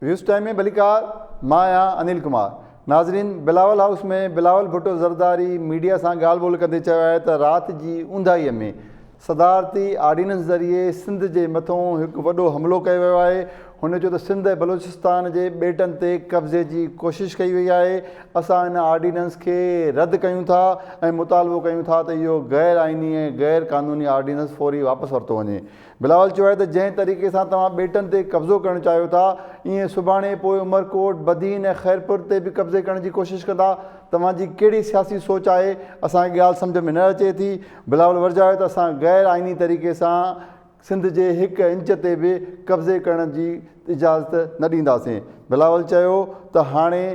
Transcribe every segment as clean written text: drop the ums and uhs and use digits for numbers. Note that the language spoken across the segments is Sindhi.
ويوز ٽائيم ۾ ڀليڪار مان آهيان انيل ڪمار ناظرين بلاول هائوس ۾ بلاول ڀٽو زرداري ميڊيا سان ڳالهه ٻولهه ڪندي چيو آهي ته رات جي اونداهي ۾ صدارتي آرڊيننس ذريعي سنڌ جي مٿون هڪ وڏو حملو ڪيو ويو آهي هن چيو ته سنڌ ۽ بلوچستان جي ٻيٽن تي قبضي جي ڪوشش ڪئي وئي آهي اسان ان آرڊيننس کي رد ڪيون ٿا ۽ مطالبو ڪيون ٿا ته اهو غير آئيني ۽ غير قانوني آرڊيننس فوري واپس ورتو وڃي بلاول چيو آهي ته جنهن طريقي سان توهان ٻيٽن تي قبضو ڪرڻ چاهيو ٿا، ائين سڀاڻي پوء عمرڪوٽ، بدين ۽ خيرپور تي به قبضي ڪرڻ جي ڪوشش ڪندا، توهان جي ڪهڙي سياسي سوچ آهي، اسان کي ڳالهه سمجهه ۾ نه اچي ٿي. بلاول ورجايو ته اسان غير آئيني طريقي سان سنڌ جي هڪ انچ تي به قبضي ڪرڻ جي اجازت نه ڏينداسين. بلاول چيو ته هاڻي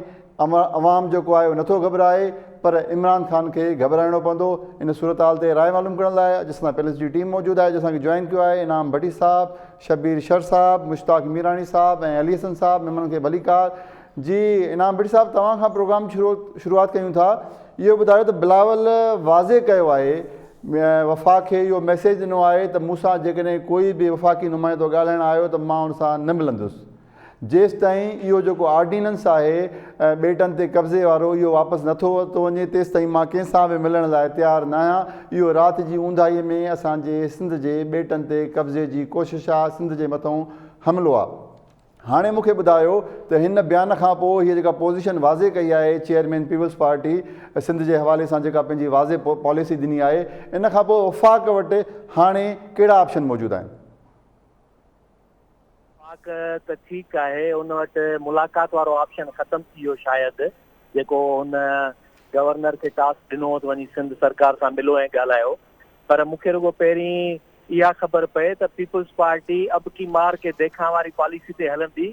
عوام جيڪو آهي اهو نٿو گهٻرائي پر عمران خان کي گهٻرائڻو پوندو. ان صورتحال تي راء معلوم ڪرڻ لاء اڄ اسان سان پيلس جي ٽيم موجود آهي جو اسان کي جوائن ڪيو آهي انعام ڀٽي صاحب، شبير شر صاحب، مشتاق ميراڻي صاحب ۽ علي حسن صاحب مهمانن کي ڀليڪار. جي انعام ڀٽي صاحب توهان کان پروگرام شروعات ڪيون ٿا اهو ٻڌايو ته بلاول واضح ڪيو آهي وفاق کي اهو ميسيج ڏنو آهي ته مون سان جيڪڏهن ڪوئي به وفاقي نمائندو ڳالهائڻ آيو ته مان ان سان نه ملندس. جيستائين اهو جيڪو آرڊيننس آهي ٻيٽن تي قبضي وارو اهو واپس نٿو ورتو وڃي تيستائين مان ڪنهن سان به ملڻ لاء تيار ناهيان. اهو رات جي اونداهي ۾ اسان جي سنڌ جي ٻيٽن تي قبضي جي ڪوشش آ، سنڌ جي مٿئون حملو آ. هاڻي مون کي ٻڌايو ته هن بيان کان پوء هيء جيڪا پوزيشن واضح ڪئي آهي چيئرمين پيپلز پارٽي سنڌ جي حوالي سان جيڪا پنهنجي واضح پاليسي ڏني آهي ان کان پوء وفاق وٽ هاڻي ڪهڙا آپشن موجود آهن؟ وفاق ته ٺيڪ آهي ان وٽ ملاقات وارو آپشن ختم ٿي ويو شايد جيڪو هن گورنر کي ٽاسڪ ڏنو هو ته وڃي سنڌ سرڪار سان ملو ۽ ڳالهايو پر مون کي رڳو پهرين اها خبر پئي ته پيپلز پارٽي اب ڪي مار ڪي ديکان واري پاليسي تي هلندي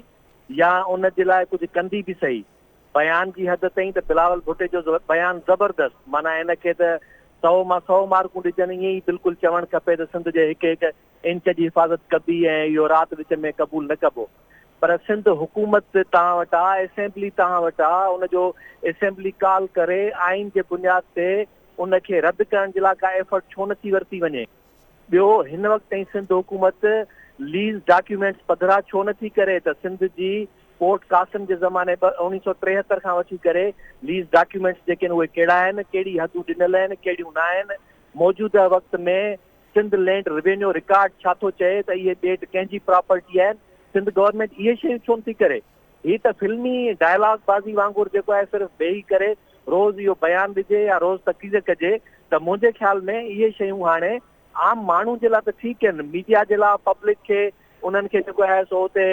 يا ان جي لاء ڪجهه ڪندي به سهي بيان جي حد تائين ته بلاول ڀٽي جو بيان زبردست معنيٰ ان کي ته سئو مان سئو مارڪون ڏجن ائين ئي بلڪل چوڻ کپي ته سنڌ جي هڪ هڪ انچ جي حفاظت ڪبي ۽ اهو رات وچ ۾ قبول نه ڪبو پر سنڌ حڪومت توهان وٽ آ اسيمبلي توهان وٽ آ ان جو اسيمبلي ڪال ڪري آئين جي بنياد تي ان کي رد ڪرڻ جي لاء ڪا ايفرٽ ڇو نه ٿي ورتي وڃي ٻيو هن وقت تائين سنڌ حڪومت ليز ڊاڪيومينٽس پڌرا ڇو نه ٿي ڪري ته سنڌ جي پورٽ قاسم جي زماني 1973 کان وٺي ڪري ليز ڊاڪيومينٽس جيڪي آهن اهي ڪهڙا آهن ڪهڙي حدون ڏنل آهن ڪهڙيون نه آهن موجوده وقت ۾ سنڌ لينڊ روينيو رڪارڊ ڇا ٿو چئي ته اهي ٻيٽ ڪنهن جي پراپرٽي آهن، سنڌ گورنمينٽ اهي شيون ڇو نٿي ڪري؟ هي ته فلمي ڊائلاگ بازي وانگر جيڪو آهي صرف ويهي ڪري روز اهو بيان ڏجي يا روز تقرير ڪجي ته منهنجي خيال ۾ اهي شيون هاڻي عام ماڻهو جي لاء ته ٺيڪ آهن ميڊيا جي لاء پبلڪ کي انهن کي جيڪو آهي سو اتي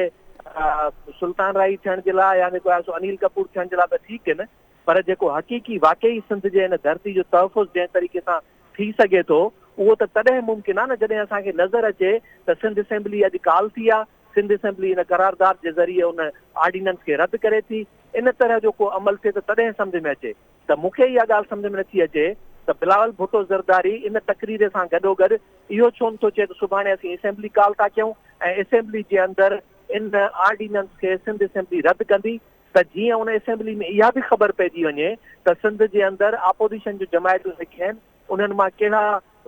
سلطان راهي ٿيڻ جي لاء يا جيڪو آهي سو انيل ڪپور ٿيڻ جي لاء ته ٺيڪ آهن پر جيڪو حقيقي واقعي سنڌ جي هن ڌرتي جو تحفظ جنهن طريقي سان ٿي سگهي ٿو، اهو ته تڏهن ممڪن آهي نه جڏهن اسان کي نظر اچي ته سنڌ اسيمبلي اڄ ڪال ٿي آهي، سنڌ اسيمبلي ان قرارداد جي ذريعي ان آرڊيننس کي رد ڪري ٿي، ان طرح جو ڪو عمل ٿئي ته تڏهن سمجهه ۾ اچي ته مون کي اها ڳالهه سمجهه ۾ نٿي اچي ته بلاول ڀٽو زرداري ان تقرير سان گڏوگڏ اهو ڇو نٿو چئي ته سڀاڻي اسين اسيمبلي ڪال ٿا ڪيون ۽ اسيمبلي جي اندر ان آرڊيننس کي سنڌ اسيمبلي رد ڪندي ته جيئن ان اسيمبلي ۾ اها به خبر پئجي وڃي ته سنڌ جي اندر آپوزيشن جون جماعتون جيڪي آهن انهن مان ڪهڙا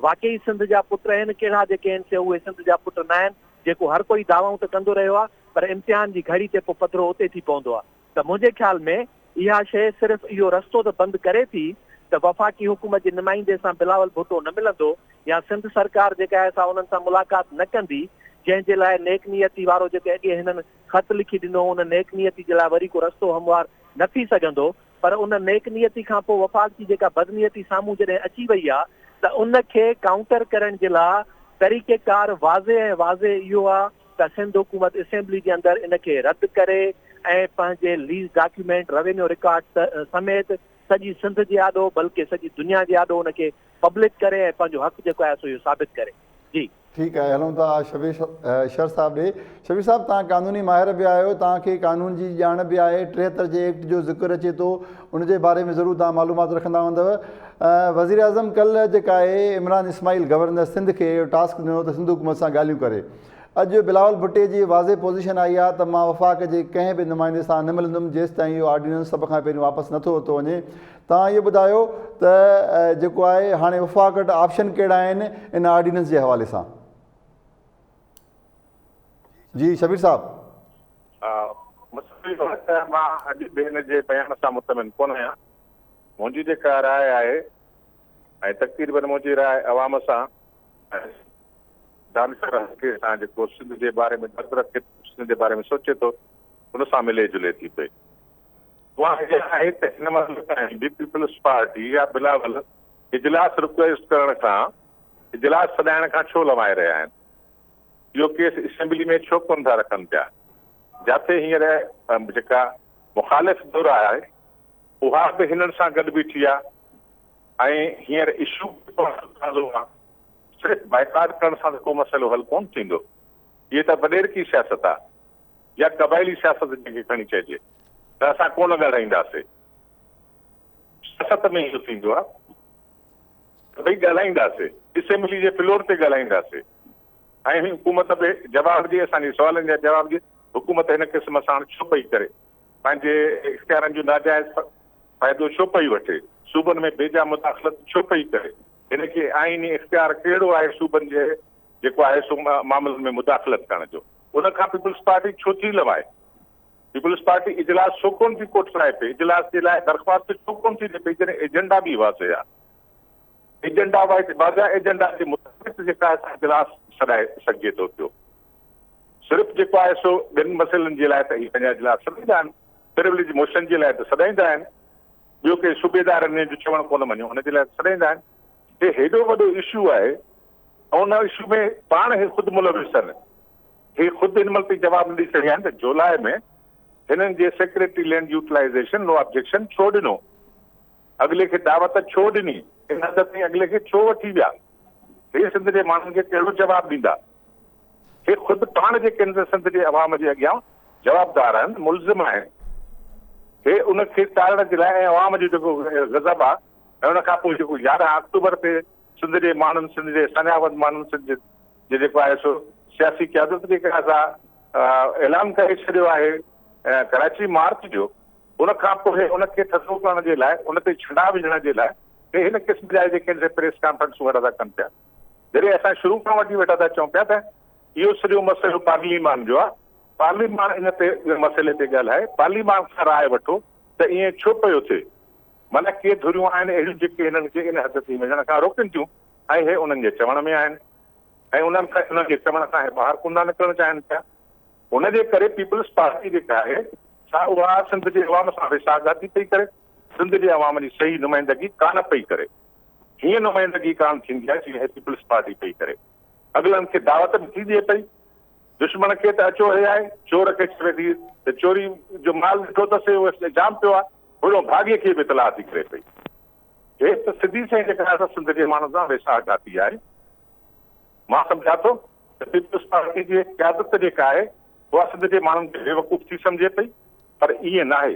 واقعي سنڌ جا پٽ آهن ڪهڙا جيڪي آهن سي اهي سنڌ جا پٽ ناهن جيڪو هر ڪوئي دعوائون ته ڪندو رهيو آهي پر امتحان جي گهڙي تي پوء پڌرو اتي ٿي پوندو آهي ته منهنجي خيال ۾ اها شيء صرف اهو رستو ته بند ڪري ٿي ته وفاقي حڪومت جي نمائندي سان بلاول ڀٽو نه ملندو يا سنڌ سرڪار جيڪا آهي سا انهن سان ملاقات نه ڪندي جنهن جي لاء نيڪ نيتي وارو جيڪي اڳي هنن خط لکي ڏنو، ان نيڪ نيتي جي لاء وري ڪو رستو هموار نه ٿي سگهندو، پر ان نيڪ نيتي کان پوء وفاق جي جيڪا بدنيتي سامهون جڏهن اچي وئي آ ته ان کي ڪائونٽر ڪرڻ جي لاء طريقيڪار واضح ۽ واضح اهو آ ته سنڌ حڪومت اسيمبلي جي اندر ان کي رد ڪري ۽ پنهنجي ليز ڊاڪيومينٽ، روينيو رڪارڊ سميت سڄي سنڌ جي آڏو بلڪه سڄي دنيا جي آڏو ان کي پبلڪ ڪري ۽ پنهنجو حق جيڪو آهي سو اهو ثابت ڪري. جي. ٺيڪ آهي هلون ٿا شبير شر صاحب ڏي. شبير صاحب توهان قانوني ماهر به آهيو توهان کي قانون جي ڄاڻ به آهي 73 جي ايڪٽ جو ذڪر اچي ٿو ان جي باري ۾ ضرور توهان معلومات رکندا هوندؤ وزيراعظم ڪلهه جيڪا آهي عمران اسماعيل گورنر سنڌ کي اهو ٽاسڪ ڏنو ته سنڌ حڪومت سان ڳالهيون ڪري اڄ بلاول ڀٽي جي واضح پوزيشن آئي آهي ته مان وفاق جي ڪنهن به نمائندي سان نه ملندم جيستائين اهو آرڊيننس سڀ کان پهريون واپس نٿو ورتو وڃي توهان اهو ٻڌايو ته جيڪو آهي هاڻي وفاق وٽ آپشن ڪهڙا آهن ان آرڊيننس جي حوالي سان؟ جي شبير صاحب. مسئلو اهو آهي ته مان اڄ به هن جي بيان سان مطمئن ڪونه آهيان. منهنجي جيڪا راء آهي ۽ تقريبن منهنجي راء عوام سان ۽ دانشور حلقي سان جيڪو سنڌ جي باري ۾ درد رکي ٿو، سنڌ جي باري ۾ سوچي ٿو، ان سان ملي جلي ٿي پئي. اها اها آهي ته هن مهل تائين به پيپلز پارٽي يا بلاول اجلاس رڪويسٽ ڪرڻ کان، اجلاس سڏائڻ کان ڇو لنوائي رهيا آهن؟ اهو ڪيس اسيمبلي ۾ ڇو ڪونه ٿا رکن پيا؟ جاٿي هينئر جيڪا مخالف ڌر آهي اها به هنن سان گڏ بيٺي آهي ۽ هينئر اشو به تازو آهي. صرف بائيڪاٽ ڪرڻ سان ته ڪو مسئلو حل ڪونه ٿيندو. هيء ته وڏيرڪي سياست آهي يا قبائلي سياست جنهن کي کڻي چئجي ته اسان ڪونه ڳالهائينداسي. سياست ۾ اهو ٿيندو آهي ته ڀئي ڳالهائينداسي، اسيمبلي جي فلور تي ڳالهائينداسي ۽ حڪومت به جواب ڏئي، اسان جي سوالن جا جواب ڏئي. حڪومت هن قسم ساڻ ڇو پئي ڪري؟ پنهنجي اختيارن جو ناجائز فائدو ڇو پئي وٺي؟ صوبن ۾ بيجا مداخلت ڇو پئي ڪري؟ هن کي آئيني اختيار ڪهڙو آهي صوبن جي جيڪو آهي سو معاملن ۾ مداخلت ڪرڻ جو؟ ان کان پيپلز پارٽي ڇو ٿي لوائي؟ پيپلز پارٽي اجلاس ڇو ڪونه ٿي ڪوٺرائي پئي؟ اجلاس جي لاء درخواست ڇو ڪونه ٿي ڏئي پئي جڏهن ايجنڊا به واضح آهي. ايجنڊا واضح ايجنڊا جي مطابق جيڪا آهي سا اجلاس سڏائي سگهجي ٿو پيو. صرف جيڪو آهي سو ٻين مسئلن جي لاء ته هي پنهنجا اجلاس سڏائيندا آهن، پروليج موشن جي لاء ته سڏائيندا آهن، ٻيو ڪنهن صوبيدار هن جو چوڻ ڪونه مڃيو ان جي لاء ته سڏائيندا آهن. هي هيڏو وڏو اشو آهي ۽ ان اشو ۾ پاڻ هي خود ملوث آهن. هي خود هن مهل تائين جواب نه ڏئي سگهيا آهن ته جولاء ۾ هنن جي سيڪريٽري لينڊ يوٽيلائيزيشن نو آبجيڪشن ڇو ڏنو؟ اڳلي کي دعوت ڇو ڏني؟ ان حد تائين اڳلي کي ڇو وٺي ويا؟ هي سنڌ جي ماڻهن کي ڪهڙو جواب ڏيندا؟ هي خود پاڻ جيڪي آهن سي سنڌ جي عوام جي اڳيان جوابدار آهن، ملزم آهن. هي ان کي ٽارڻ جي لاء ۽ عوام جو جيڪو غضب آهي ۽ ان کان پوء جيڪو 11 آڪٽوبر تي سنڌ جي ماڻهن، سنڌ جي ساڃاهوند ماڻهن، سنڌ جي جيڪو آهي سو سياسي قيادت جيڪا سا اعلان ڪري ڇڏيو آهي ڪراچي مارچ جو، ان کان پوء ان کي ٿڌو ڪرڻ جي لاء، ان تي ڇنڊا وجهڻ جي لاء هي هن قسم جا جيڪي آهن سي پريس ڪانفرنسون ويٺا ٿا ڪن پيا. جڏهن اسان شروع کان وٺي ويٺا ٿا چئون پيا ته اهو سڄو مسئلو پارليمان جو آهي، پارليمان ان تي ان مسئلي تي ڳالهائي، پارليمان کان راء وٺو ته ائين ڇو پيو ٿئي؟ معنيٰ ڪي ڌريون آهن اهڙيون جيڪي هنن کي ان حد تائين وڃڻ کان روڪين ٿيون ۽ هي انهن جي چوڻ ۾ آهن ۽ انهن کان انهن جي چوڻ کان هي ٻاهر ڪونه ٿا نڪرڻ چاهين پيا. ان جي ڪري پيپلز پارٽي جيڪا آهي سا اها سنڌ جي عوام سان ويساهه گهاتي پئي ڪري، سنڌ جي عوام جي صحيح نمائندگي ڪانه پئي ڪري. هيئن نمائندگي ڪانه ٿيندي آهي جيئن هي پيپلز پارٽي پئي ڪري. اڳلن کي دعوت به ٿي ڏئي پئي. دشمن کي ته اچو هي آهي، چور کي چوي ٿي ته چوري جو مال ڏٺو اٿس اهو جام پيو آهي، هوڏانهن ڀاڳي کي به اطلاع ٿي ڪري پئي. هي ته سڌي سئين جيڪا آهي سا سنڌ جي ماڻهن سان ويساهه گهاتي آهي. مان سمجهان ٿو ته پيپلز پارٽي جي قيادت جيڪا آهي اها سنڌ جي ماڻهن کي بيوقوف ٿي سمجهي پئي پر ائين ناهي،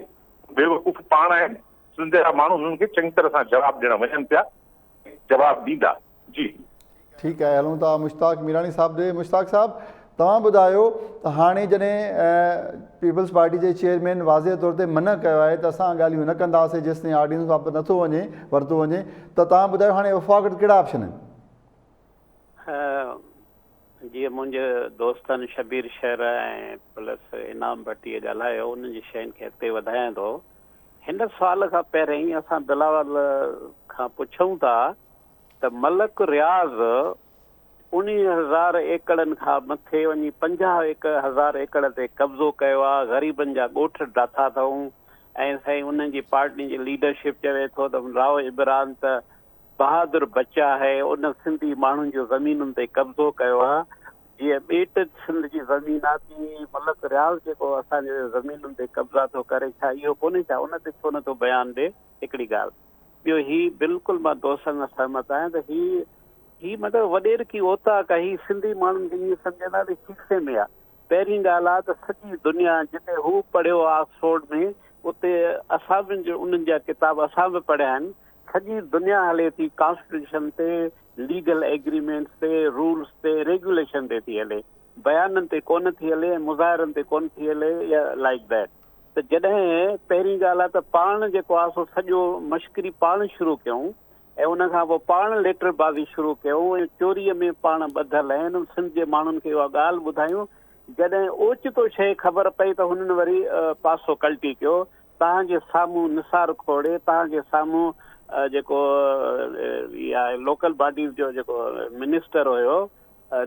بيوقوف پاڻ آهن، سنڌ جا ماڻهو انهن کي چڱي طرح سان جواب ڏيڻ وڃن پيا ۽ جواب ڏيندا. جي. ٺيڪ آهي هلون ٿا مشتاق ميراڻي صاحب ڏي. مشتاق صاحب توهان ٻڌايو ته هاڻي جڏهن پيپلز پارٽي جي چيئرمين واضح طور تي منع ڪيو آهي ته اسان ڳالهيون نه ڪنداسين جيستائين آرڊيننس واپس نٿو وڃي ورتو وڃي ته توهان ٻڌايو هاڻي وفاق وٽ ڪهڙا آپشن آهن؟ جيئن منهنجي دوستن شبير شر ۽ پلس انعام ڀٽيء ڳالهايو انهن جي شين کي اڳتي وڌايان ٿو. هن سوال کان پهرين اسان بلاول کان پڇون ٿا ته ملڪ رياض 19 هزار ايڪڙن کان مٿي وڃي 50 هزار ايڪڙ تي قبضو ڪيو آ، غريبن جا ڳوٺ ڊاٿا اٿئون ۽ سائين انهن جي پارٽي جي ليڊرشپ چوي ٿو ته رائو عمران ته بهادر بچا آهي ان سنڌي ماڻهن جو زمينن تي قبضو ڪيو آ جيئن ٻيٽ سنڌ جي زمين آ تيئن ملڪ رياض جيڪو اسان جي زمينن تي قبضا ٿو ڪري ڇا اهو ڪونهي ڇا ان تي ڇو نٿو بيان ڏي هڪڙي ڳالهه ٻيو هي بلڪل مان دوستن سان سهمت آهيان ته هي هي مطلب وڏيرڪي اوطاق آ هي سنڌي ماڻهن کي ائين سمجهندا ته کيسي ۾ آ پهرين ڳالهه آ ته سڄي دنيا جتي هو پڙهيو آ آڪسفورڊ ۾ اتي اسان به انهن جا ڪتاب اسان به پڙهيا آهن سڄي دنيا هلي ٿي ڪانسٽيٽيوشن تي، ليگل ايگريمينٽس تي، رولز تي، ريگيوليشن تي ٿي هلي، بيانن تي ڪونه ٿي هلي ۽ مظاهرن تي ڪونه ٿي هلي يا لائيڪ that ته جڏهن پهرين ڳالهه آهي ته پاڻ جيڪو آهي سو سڄو مشڪري پاڻ شروع ڪيون ۽ ان کان پوء پاڻ ليٽر بازي شروع ڪيون ۽ چوريء ۾ پاڻ ٻڌل آهن سنڌ جي ماڻهن کي اها ڳالهه ٻڌايون. جڏهن اوچتو شيء خبر پئي ته هنن وري پاسو ڪلٽي ڪيو. توهان جي سامهون نثار کوڙي، توهان جي سامهون جيڪو هي آهي لوڪل باڊيز جو جيڪو منسٽر هيو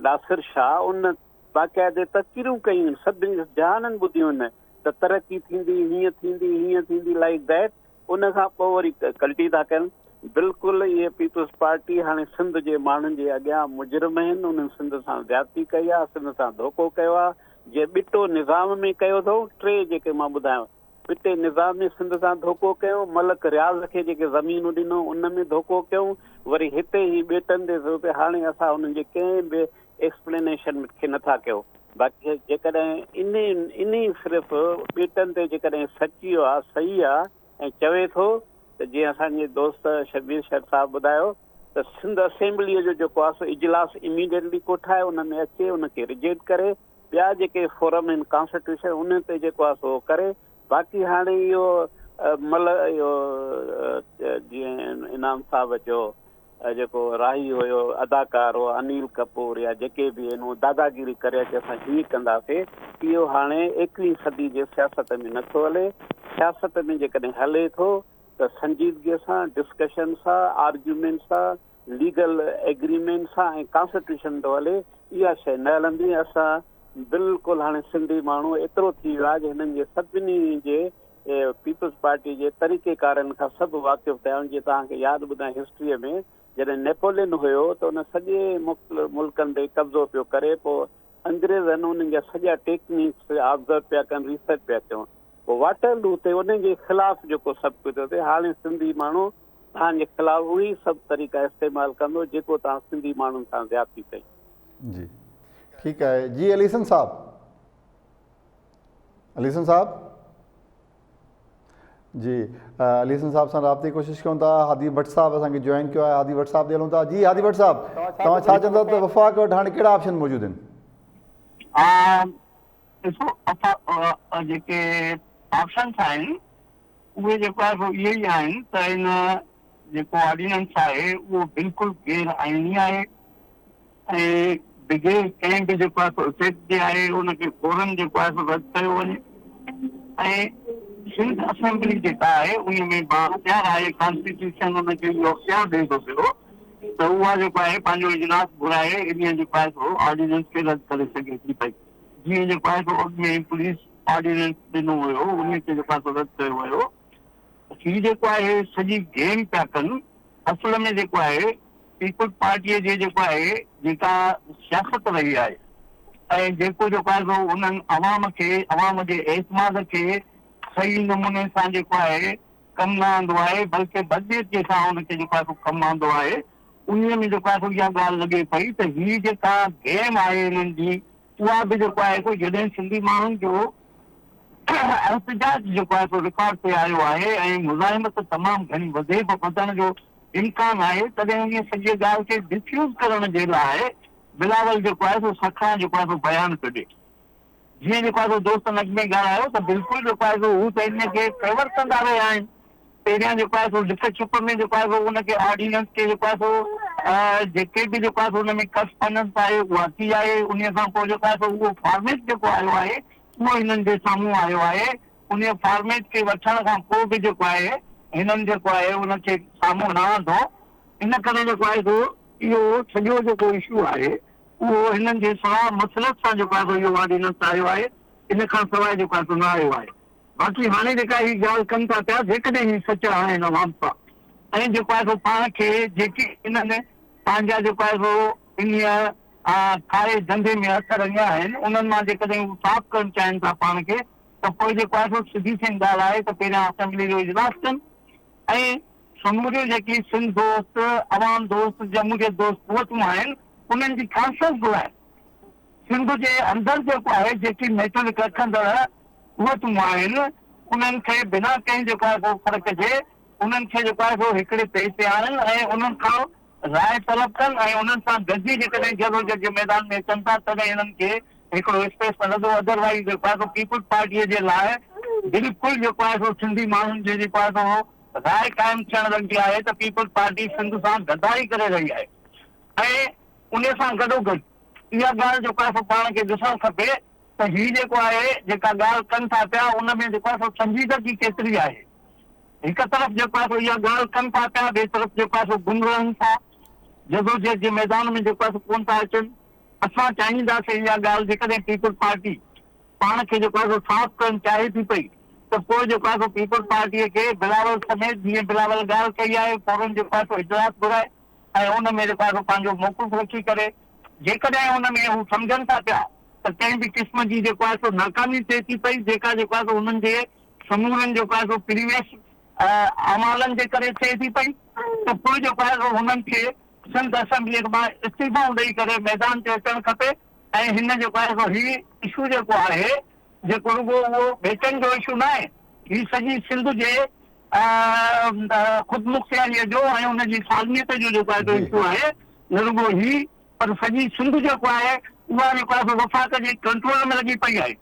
ناصر شاهه ان باقاعدي تقريرون ڪيون سڀني جهانن ٻڌيون ته ترقي ٿيندي هيئن ٿيندي هيئن ٿيندي لائيڪ that ان کان پوء وري ڪلٽي ٿا ڪن. بلڪل اهي پيپلز پارٽي هاڻي سنڌ جي ماڻهن جي اڳيان مجرم آهن انهن سنڌ سان زيادتي ڪئي آهي سنڌ سان ڌوڪو ڪيو آهي جي ٻٽو نظام ۾ ڪيو اٿئون ٽي جيڪي مان ٻڌايو ٻٽي نظام ۾ سنڌ سان ڌوڪو ڪيو ملڪ رياض کي جيڪي زمينون ڏنو ان ۾ ڌوڪو ڪيو وري هتي هي ٻيٽن تي هاڻي اسان انهن جي ڪنهن به ايڪسپلينيشن کي نٿا ڪيو باقي جيڪڏهن انهي انهي صرف ٻيٽن تي جيڪڏهن سچي آ صحيح آ ۽ چوي ٿو ته جيئن اسان جي دوست شبير شر صاحب ٻڌايو ته سنڌ اسيمبليء جو جيڪو آ سو اجلاس اميڊيٽلي ڪوٺائي ان ۾ اچي ان کي رجيڪٽ ڪري ٻيا جيڪي فورم آهن ڪانسٽيٽيوشن انهن تي جيڪو آ سو ڪري باقي هاڻي اهو مل اهو جيئن انعام صاحب چيو جيڪو راهي هيو اداڪار هو انيل ڪپور يا جيڪي به آهن اهو داداگيري ڪري اچي اسان هيئن ڪنداسي اهو هاڻي ايڪويهين صدي جي سياست ۾ نٿو هلي سياست ۾ جيڪڏهن هلي ٿو ته سنجيدگي سان ڊسڪشن سان آرگيومينٽ سان ليگل ايگريمينٽ سان ۽ ڪانسٽيٽيوشن ٿو هلي اها شيء نه هلندي اسان بلڪل هاڻي سنڌي ماڻهو ايترو ٿي ويو آهي جو هنن جي سڀني جي پيپلز پارٽي جي طريقي ڪارن کان سڀ واقف ٿيا آهيون جيئن توهان کي ياد ٻڌايان هسٽريء ۾ جڏهن نيپولين هيو ته ان سڄي مختلف ملڪن تي قبضو پيو ڪري پوء انگريزن انهن جا سڄا ٽيڪنيڪس آبزرو پيا ڪن ريسرچ پيا ڪيون پوء واٽرلو تي انهن جي خلاف جيڪو سڀ ڪجهه ٿيو هاڻي سنڌي ماڻهو توهان جي خلاف اهي سڀ طريقا استعمال ڪندو جيڪو توهان سنڌي ماڻهن سان زيادتي ڪئي. جي ٺيڪ آهي جي عليسن صاحب. علي حسن صاحب جي علي حسن صاحب سان رابطي جي ڪوشش ڪيون ٿا هادي ڀٽ صاحب اسان کي جوائن ڪيو آهي هادي ڀٽ صاحب ڏي هلون ٿا جي هادي ڀٽ صاحب توهان ڇا چوندا ته وفاق وٽ هاڻي ڪهڙا آپشن موجود آهن؟ ڏسو اسان جيڪي آپشنس آهن اهي جيڪو آهي سو اهي ئي آهن ته ان جيڪو آرڊيننس آهي اهو بلڪل غير آئيني آهي ۽ بغير ڪنهن به جيڪو آهي سو افيڪٽ جي آهي ان کي فورن جيڪو آهي سو رد ڪيو وڃي ۽ سنڌ اسيمبلي جيڪا آهي ان ۾ بااختيار آهي ڪانسٽيٽيوشن ان کي اهو اختيار ڏئي ٿو پيو ته اها جيڪو آهي پنهنجو اجلاس گهرائي ان جيڪو آهي سو آرڊيننس کي رد ڪري سگهي ٿي پئي جيئن جيڪو آهي سو اڳ ۾ پوليس آرڊيننس ڏنو ويو انهي کي جيڪو آهي سو رد ڪيو ويو. هي جيڪو آهي سڄي گيم پيا ڪن اصل ۾ جيڪو آهي پيپلز پارٽي جي جيڪو آهي جيڪا سياست رهي آهي ۽ جيڪو جيڪو آهي سو انهن عوام کي عوام جي اعتماد کي صحيح نموني سان جيڪو آهي ڪم نه آندو آهي بلڪه بدنيتي سان ان کي جيڪو آهي سو ڪم آندو آهي انهي ۾ جيڪو آهي سو اها ڳالهه لڳي پئي ته هي جيڪا گيم آهي انهن جي اها به جيڪو آهي سو جڏهن سنڌي ماڻهن جو احتجاج جيڪو آهي سو رڪارڊ تي آيو آهي ۽ مزاحمت تمام گهڻي وڌي به وڌڻ جو امڪان آهي تڏهن انهيء سڄي ڳالهه کي ڊفيوز ڪرڻ جي لاء بلاول جيڪو آهي سو سکان جيڪو آهي سو بيان پيو ڏي. جيئن جيڪو آهي سو دوستن اڳ ۾ ڳالهايو ته بلڪل جيڪو آهي سو هو ته انهيء کي فيور ڪندا رهيا آهن. پهريان جيڪو آهي سو لڪ ڇپ ۾ جيڪو آهي سو ان کي آرڊيننس کي جيڪو آهي سو جيڪي به جيڪو آهي سو ان ۾ ڪس پنس آهي اها ٿي آهي انهيء کان پوء جيڪو آهي سو اهو فارميٽ جيڪو آيو آهي اهو هنن جي سامهون آيو آهي انهيء فارميٽ کي وٺڻ کان پوء به جيڪو آهي هنن جيڪو آهي ان کي سامهون نه آندو ان ڪري جيڪو آهي سو اهو سڄو جيڪو اشو آهي اهو هنن جي صلاح مصلحت سان جيڪو آهي سو اهو آرڊيننس آيو آهي ان کان سواء جيڪو آهي سو نه آيو آهي. باقي هاڻي جيڪا هي ڳالهه ڪن ٿا پيا جيڪڏهن هي سچا آهن عوام سان ۽ جيڪو آهي سو پاڻ کي جيڪي هنن پنهنجا جيڪو آهي سو انهيء ڪاري ڌنڌي ۾ هٿ رڱيا آهن انهن مان جيڪڏهن هو صاف ڪرڻ چاهين ٿا پاڻ کي ته پوء جيڪو آهي سو سڌي سئين ڳالهه آهي ته پهريان اسيمبلي جو اجلاس ڪن ۽ سموريون جيڪي سنڌ دوست، عوام دوست، جمهوريت دوست قوتون آهن انهن جي ڪانفرنس گهرائن. سنڌ جي اندر جيڪو آهي جيڪي ميٽرڪ رکندڙ قوتون آهن انهن کي بنا ڪنهن جيڪو آهي سو فرق جي انهن کي جيڪو آهي سو هڪڙي پيج تي آڻن ۽ انهن کان راء طلب ڪن ۽ انهن سان گڏجي جيڪڏهن جدوجھد جي ميدان ۾ اچن ٿا تڏهن هنن کي هڪڙو اسپيس ملندو ادر وائيز جيڪو آهي سو پيپلز پارٽيء جي لاء بلڪل جيڪو آهي سو سنڌي ماڻهن جي جيڪو آهي سو راء قائم ٿيڻ لڳي آهي ته پيپلز پارٽي سنڌ سان غداري ڪري رهي آهي ۽ انهي سان گڏوگڏ اها ڳالهه جيڪو آهي سو پاڻ کي ڏسڻ کپي ته ته هي جيڪو آهي جيڪا ڳالهه ڪن ٿا پيا ان ۾ جيڪو آهي سو سنجيدگي ڪيتري آهي. هڪ طرف جيڪو آهي سو اها ڳالهه ڪن ٿا پيا ٻئي طرف جيڪو آهي سو گم رهن ٿا جدوجهد جي ميدان ۾ جيڪو آهي سو ڪونه ٿا اچن. اسان چاهينداسين اها ڳالهه جيڪڏهن پيپلز پارٽي پاڻ کي جيڪو آهي سو صاف ڪرڻ چاهي ٿي پئي ته پوء جيڪو آهي سو پيپلز پارٽيء کي بلاول سميت جيئن بلاول ڳالهه ڪئي آهي فورن جيڪو آهي سو اجلاس گهرائي ۽ ان ۾ جيڪو آهي سو پنهنجو موقف رکي ڪري جيڪڏهن ان ۾ هو سمجهن ٿا پيا ته ڪنهن به قسم جي جيڪو آهي سو ناڪامي ٿئي ٿي پئي جيڪا جيڪو آهي سو انهن جي سمورن جيڪو آهي سو پريويس اعمالن جي ڪري ٿئي ٿي پئي ته پوء جيڪو آهي سو هنن کي سنڌ اسيمبليء مان استعيفائون ڏئي ڪري ميدان تي اچڻ کپي ۽ هن جيڪو آهي سو هي اشو جيڪو آهي جيڪو رڳو اهو ٻيٽن جو اشو ناهي هي سڄي سنڌ جي خودمختياريء جو ۽ ان جي سالميت جو جيڪو آهي سو اشو آهي نه رڳو هي پر سڄي سنڌ جيڪو آهي اها جيڪو آهي سو وفاق جي ڪنٽرول ۾ لڳي پئي آهي.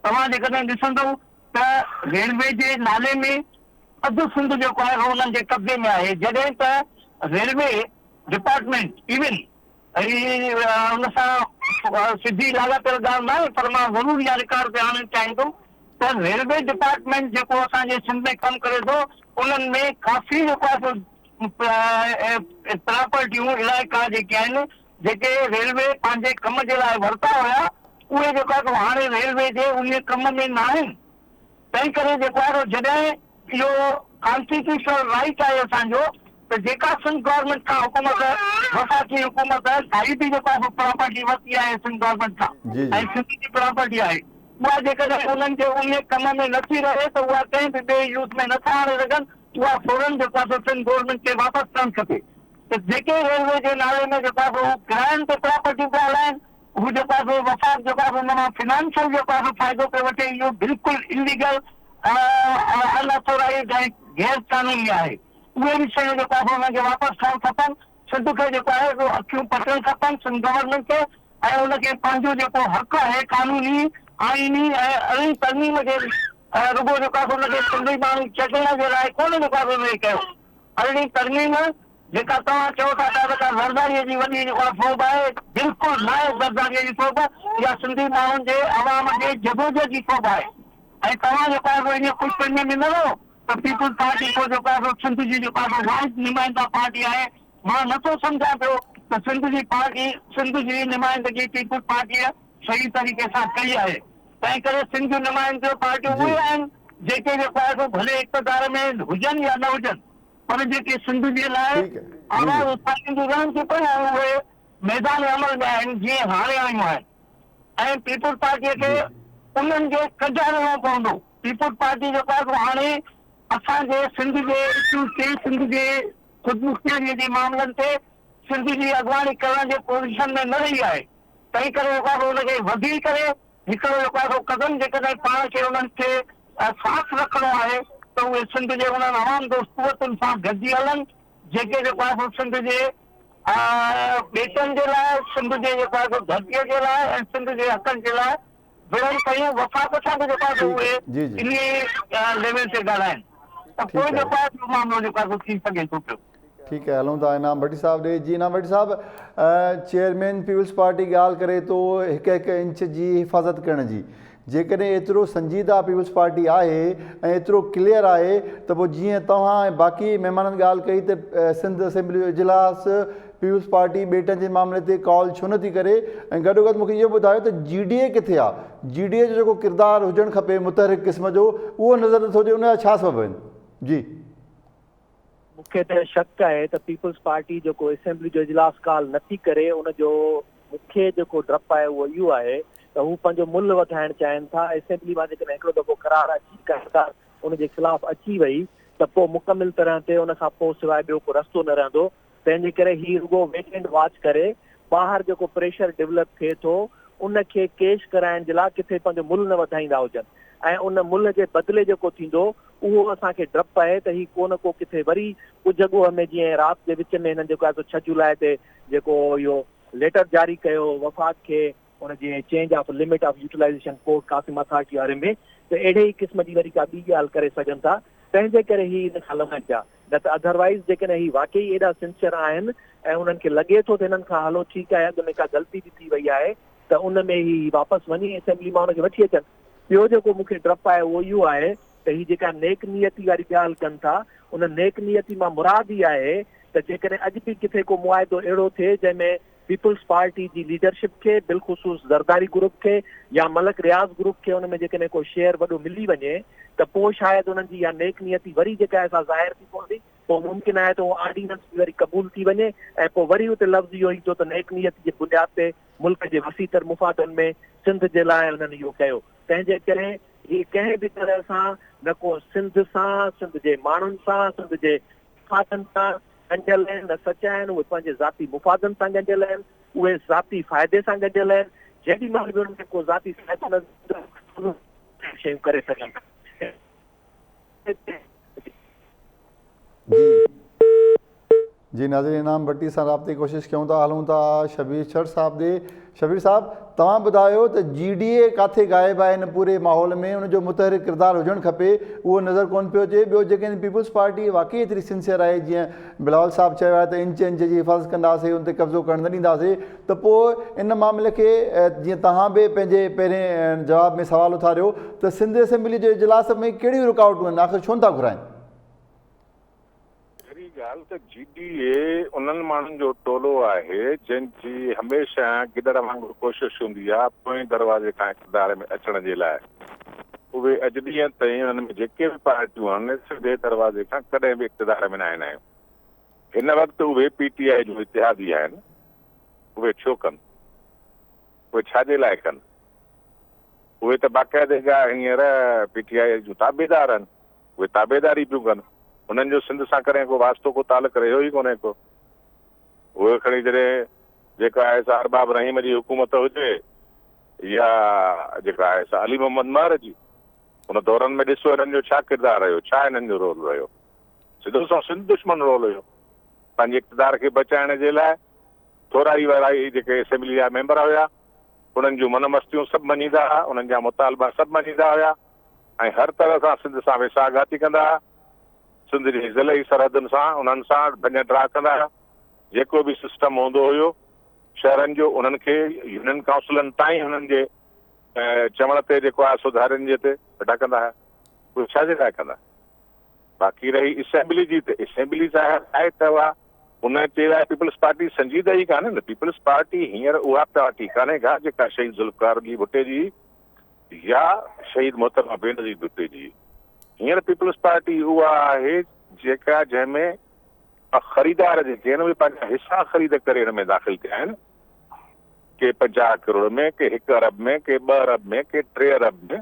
توهان جيڪڏهن ڏسندؤ ته ريلوي جي نالي ۾ اڌ سنڌ جيڪو آهي سو انهن جي قبضي ۾ آهي جڏهن ته ريلوي ڊپارٽمينٽ ايون هي ان سان سڌي لاڳاپيل ڳالهه ناهي پر مان ضرور اها رڪارڊ تي آڻڻ چاهيندم ته ريلوي ڊپارٽمينٽ جيڪو اسان جي سنڌ ۾ ڪم ڪري ٿو انهن ۾ ڪافي جيڪو آهي سو پراپرٽيون علائقا جيڪي آهن جيڪي ريلوي پنهنجي ڪم جي لاء ورتا هيا اهي جيڪو آهي سو هاڻي ريلوي جي انهي ڪم ۾ ناهن تنهن ڪري جيڪو آهي سو جڏهن اهو ڪانسٽيٽيوشنل رائيٽ آهي اسان جو ته جيڪا سنڌ گورنمينٽ کان حڪومت وفاقي حڪومت ڪائي به جيڪو آهي سو پراپرٽي ورتي آهي سنڌ گورنمينٽ کان ۽ سنڌ جي پراپرٽي آهي اها جيڪڏهن انهن جي انهي ڪم ۾ نٿي رهي ته اها ڪنهن به ٻئي يوز ۾ نٿا آڻي سگهن اها فورن جيڪو آهي سو سنڌ گورنمينٽ کي واپس ڪرڻ کپي ته جيڪي ريلوي جي نالي ۾ جيڪو آهي سو هو ڪراين تي پراپرٽيون پيا هلائن هو جيڪو آهي سو وفاق جيڪو آهي سو ان مان فنانشل جيڪو آهي سو فائدو پيو وٺي اهو بلڪل اليگل ان اٿورائيزڊ ۽ غير قانوني آهي اهي به شيون جيڪو آهي سو انهن کي واپس ڪرڻ کپن سنڌ کي جيڪو آهي سو اکيون پٽڻ کپن سنڌ گورنمينٽ کي ۽ ان کي پنهنجو جيڪو حق آهي قانوني آئيني ۽ ارڙهين ترميم جي رڳو جيڪو آهي سو ان کي سنڌي ماڻهو چٽڻ جي لاء ڪونه جيڪو آهي سو ان کي ڪيو ارڙهين ترميم جيڪا توهان چئو ٿا ته ڪا زرداريء جي وڏي جيڪا سوڀ آهي، بلڪل ناهي زرداريء جي سوڀ، اها سنڌي ماڻهن جي عوام جي جدوجهد جي سوڀ آهي ۽ توهان جيڪو آهي سو انهيء خوش فهميء ۾ نه رهو ته پيپلز پارٽي ڪو جيڪو آهي سو سنڌ جي جيڪو آهي سو واحد نمائنده پارٽي آهي، مان نه ٿو سمجهان پيو ته سنڌ جي پارٽي سنڌ جي نمائندگي پيپلز پارٽيء صحيح طريقي سان ڪئي آهي، تنهن ڪري سنڌ جون نمائنديون پارٽيون اهي آهن جيڪي جيڪو آهي سو ڀلي اقتدار ۾ هجن يا نه هجن. پر جيڪي سنڌ جي لاء آواز اٿارينديون رهن ٿيون پيون اهي ميدان عمل ۾ آهن جيئن هاڻي آيون آهن ۽ پيپلز پارٽيء کي انهن جي ڪڍ هلڻو پوندو. پيپلز پارٽي جيڪو آهي سو هاڻي اسان جي سنڌ جي اشوز تي سنڌ جي خودمختياريء جي معاملن تي سنڌ جي اڳواڻي ڪرڻ جي پوزيشن ۾ نه رهي آهي تنهن ڪري جيڪو آهي سو ان کي وڌي ڪري هڪڙو جيڪو آهي سو قدم جيڪڏهن پاڻ کي انهن کي صاف رکڻو آهي ته اهي سنڌ جي انهن عوام دوست قوتن سان گڏجي هلن جيڪي جيڪو آهي سو سنڌ جي ٻيٽن جي لاء، سنڌ جي جيڪو آهي سو ڌرتيء جي لاء ۽ سنڌ جي حقن جي لاء وڙهن پيون وفاق سان به جيڪو آهي سو اهي انهي ليول تي ڳالهائن ته پوء جيڪو آهي سو معاملو جيڪو آهي سو ٿي سگهي ٿو پيو. ٺيڪ آهي هلون ٿا انعام ڀٽي صاحب ڏي جي انعام ڀٽي صاحب چيئرمين پيپلز پارٽي ڳالهه ڪري ٿو هڪ هڪ انچ جي حفاظت ڪرڻ جي جيڪڏهن ايترو سنجيده پيپلز پارٽي آهي ۽ ايترو ڪليئر آهي ته پوء جيئن توهان ۽ باقي مهمانن ڳالهه ڪئي ته سنڌ اسيمبلي جو اجلاس پيپلز پارٽي ٻيٽن جي معاملي تي ڪال ڇو نٿي ڪري ۽ گڏو گڏ مونکي اهو ٻڌايو ته جي ڊي اي ڪٿي آهي جي ڊي اي جو جيڪو ڪردار هجڻ کپي متحرڪ قسم جو اهو نظر نٿو اچي ان جا ڇا سبب آهن جي. مون کي ته شڪ آهي ته پيپلز پارٽي جيڪو اسيمبلي جو اجلاس ڪال نه ٿي ڪري ان جو مون کي جيڪو ڊپ آهي اهو اهو آهي ته هو پنهنجو ملهه وڌائڻ چاهين ٿا اسيمبلي مان جيڪڏهن هڪڙو دفعو قرار اچي قرارداد ان جي خلاف اچي وئي ته پوء مڪمل طرح تي ان کان پوء سواء ٻيو ڪو رستو نه رهندو تنهن جي ڪري هي رڳو ويٽ اينڊ واچ ڪري ٻاهر جيڪو پريشر ڊولپ ٿئي ٿو ان کي ڪيش ڪرائڻ جي لاء ڪٿي پنهنجو ملهه نه وڌائيندا هجن ۽ ان ملهه جي بدلي جيڪو ٿيندو اهو اسان کي ڊپ آهي ته هي ڪو نه ڪو ڪٿي وري ڪجهه ڳوهه ۾ جيئن رات جي وچ ۾ هنن جيڪو آهي سو ڇهه جولاء تي جيڪو اهو ليٽر جاري ڪيو وفاق کي ان جي change of limit of utilization port Qasim authority واري ۾ ته اهڙي ئي قسم جي وري ڪا ٻي ڳالهه ڪري سگهن ٿا تنهن جي ڪري هي ان کان لنوائن پيا نه ته اڌروائيز جيڪڏهن هي واقعي ايڏا سنسيئر آهن ۽ انهن کي لڳي ٿو ته هنن کان هلو ٺيڪ آهي اڳ ۾ ڪا غلطي به ٿي وئي آهي. ته ان ۾ هي واپس وڃي اسيمبلي مان ان کي وٺي اچن. ٻيو جيڪو مون کي ڊپ آهي اهو اهو آهي ته هي جيڪا نيڪ نيتي واري ڳالهه ڪن ٿا ان نيڪ نيتي مان مراد هي آهي ته جيڪڏهن اڄ به ڪٿي ڪو معاهدو اهڙو ٿئي جنهن ۾ پيپلز پارٽي جي ليڊرشپ کي بالخصوص زرداري گروپ کي يا ملڪ رياض گروپ کي ان ۾ جيڪڏهن ڪو شيئر وڏو ملي وڃي ته پوء شايد انهن جي اها نيڪ نيتي وري جيڪا آهي سا ظاهر ٿي پوندي پوء ممڪن آهي ته اهو آرڊيننس به وري قبول ٿي وڃي ۽ پوء وري اتي لفظ اهو ايندو ته نيڪ نيتي جي بنياد تي ملڪ جي وسيع تر مفادن ۾ سنڌ جي لاء انهن اهو ڪيو تنهن جي ڪري هي ڪنهن به طرح سان نه ڪو سنڌ سان، سنڌ جي ماڻهن سان، سنڌ جي مفادن سان ڳنڍيل آهن نه سچا آهن، اهي پنهنجي ذاتي مفادن سان ڳنڍيل آهن، اهي ذاتي فائدي سان ڳنڍيل آهن، جيڏي مهل به انهن کي ڪو ذاتي فائدو نظر ايندو اهي شيون ڪري سگهن ٿا. جي جي ناظرين انعام ڀٽي سان رابطي جي ڪوشش ڪيون ٿا هلون ٿا شبير شر صاحب ڏي شبير صاحب توهان ٻڌايو ته جي ڊي اي ڪاٿي غائب آهي هن پوري ماحول ۾ ان جو متحرڪ ڪردار هجڻ کپي اهو نظر ڪون پيو اچي ٻيو جيڪڏهن پيپلز پارٽي واقعي ايتري سنسيئر آهي جيئن بلاول صاحب چيو آهي ته انچ انچ جي حفاظت ڪنداسين ان تي قبضو ڪرڻ نه ڏينداسين ته پوء ان معاملي کي جيئن توهان به پنهنجي پهرين جواب ۾ سوال اٿاريو ته سنڌ اسيمبلي جي اجلاس ۾ ڪهڙيون رڪاوٽون آهن آخر ڇو نٿا گهرائين؟ پهرين ڳالهه ته جي ڊي اي انهن ماڻهن جو ٽولو آهي جن جي هميشه گدڙ وانگر ڪوشش هوندي آهي پوئين دروازي کان اقتدار ۾ اچڻ جي لاء. اهي اڄ ڏينهن تائين انهن ۾ جيڪي به پارٽيون آهن سڌي دروازي کان ڪڏهن به اقتدار ۾ ناهن آيون. هن وقت اهي پي ٽي آء جون اتحادي آهن. اهي ڇو ڪن؟ اهي ڇا جي لاء ڪن؟ اهي ته باقاعدگي هينئر پي ٽي آء جون تابعدار آهن. اهي تابعداري پيون ڪن. انهن جو سنڌ سان ڪڏهن ڪو واسطو ڪو تعلق رهيو ئي ڪونهي ڪو. اهي کڻي جڏهن جيڪا آهي سا ارباب رحيم جي حڪومت هجي يا جيڪا آهي سا علي محمد مهر جي، ان دورن ۾ ڏسو هنن جو ڇا ڪردار رهيو، ڇا هنن جو رول رهيو. سڌو سنئون سنڌ دشمن رول هيو. پنهنجي اقتدار کي بچائڻ جي لاء ٿورائي وارائي جيڪي اسيمبلي جا ميمبر هيا، انهن جون من مستيون سڀ مڃيندا ها، انهن جا مطالبا سڀ مڃيندا هيا. ۽ هر طرح سان سنڌ سان ويساهه گهاتي ڪندا ها، سنڌ جي ضلعي سرحدن سان انهن سان ڀڃ ڊاهه ڪندا ها، جيڪو به سسٽم هوندو هيو شهرن جو انهن کي يونين ڪائونسلن تائين انهن جي چوڻ تي جيڪو آهي سو ڌارين جي تي وڏا ڪندا ها، اهي ڇا جي لاء ڪندا؟ باقي رهي اسيمبلي جي ته اسيمبلي ظاهر آهي ته اها ان جي لاء پيپلز پارٽي سنجيده ئي ڪانهي نه، پيپلز پارٽي هينئر اها پارٽي ڪانهي ڪا جيڪا شهيد ذوالفقار علي ڀٽي جي يا شهيد محترمه بينظير ڀٽي جي هينئر پيپلز پارٽي اها آهي جيڪا جنهن ۾ خريدار جيڪي آهن اهي پنهنجا حصا خريد ڪري ان ۾ داخل ٿيا آهن ڪي 50 ڪروڙ ۾ ڪي 1 ارب ۾ ڪي 2 ارب ۾ ڪي 3 ارب ۾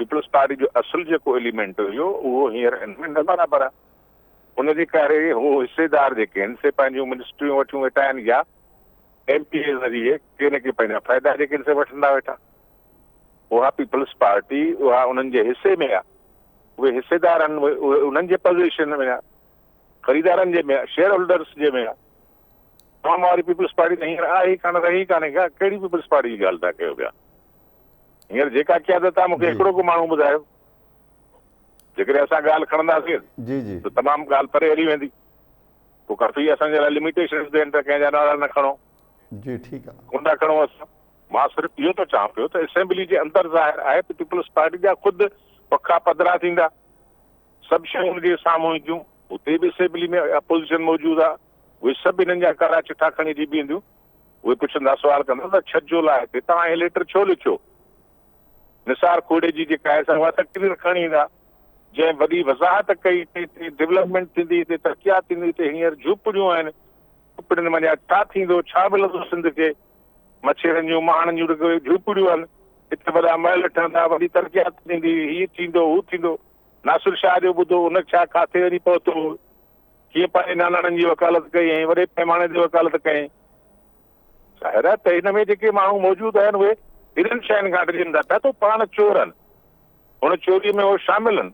پيپلز پارٽي جو اصل جيڪو ايليمينٽ هيو اهو هينئر ان ۾ نه برابر آهي ان جي ڪري هو حصيدار جيڪي آهن سي پنهنجون منسٽريون وٺيون ويٺا آهن يا ايم پي اي ذريعي ڪي نه ڪي پنهنجا فائدا جيڪي آهن سي وٺندا ويٺا. اها پيپلز پارٽي اها انهن جي حصي ۾ آهي، اهي حصيدار آهن، اهي انهن جي پوزيشن ۾ آهي، خريدارن جي ۾ آهي، شيئر هولڊرس جي ۾ آهي. عوام واري پيپلز پارٽي ته هينئر آهي ئي ڪانه، رهي ئي ڪانهي ڪا، ڪهڙي پيپلز پارٽي جي ڳالهه ٿا ڪيو پيا؟ هينئر جيڪا قيادت آهي مون کي هڪڙو ڪو ماڻهو ٻڌايو، جيڪڏهن اسان ڳالهه کڻنداسين ته تمام ڳالهه پري هلي ويندي. پوء ڪافي اسان جي لاء لميٽيشنز ڏين ته ڪنهن جا نالا نه کڻو. جي ٺيڪ آ. ڪونه ٿا کڻون اسان. مان صرف اهو ٿو چوان پيو ته اسيمبلي جي اندر ظاهر آهي ته پيپلز پارٽي جا خود پکا پڌرا ٿيندا. سڀ شيون ان جي سامهون اينديون. اتي به اسيمبلي ۾ اپوزيشن موجود آ. اهي سڀ انهن جا ڪارا چٺا کڻي اچي بيهنديون. اهي پڇندا سوال ڪندا ته 6 جولاء تي توهان هي ليٽر ڇو لکيو؟ نثار کوڙي جي جيڪا آهي سا اها تقرير کڻي ايندا، جنهن وڏي وضاحت ڪئي ته هتي ڊولپمينٽ ٿيندي، هتي ترقيات ٿيندي، هتي هينئر جهوپڙيون آهن، جهوپڙين منجهان ڇا ٿيندو، ڇا ملندو سنڌ کي، مڇيرن جون مهاڻن جون رڳو جهوپڙيون آهن، هتي وڏا محل ٺهندا، وڏي ترقيات ٿيندي، هي ٿيندو، هو ٿيندو. ناصر شاهه جو ٻڌو، ان ڇا ڪاٿي وڃي پهتو، ڪيئن پنهنجي ناناڻن جي وڪالت ڪئي ۽ وڏي پيماني تي وڪالت ڪيائين. ظاهر آهي ته هن ۾ جيڪي ماڻهو موجود آهن اهي انهن شين کان ڊڄن ٿا پيا ته پاڻ چور آهن، ان چوري ۾ هو شامل آهن،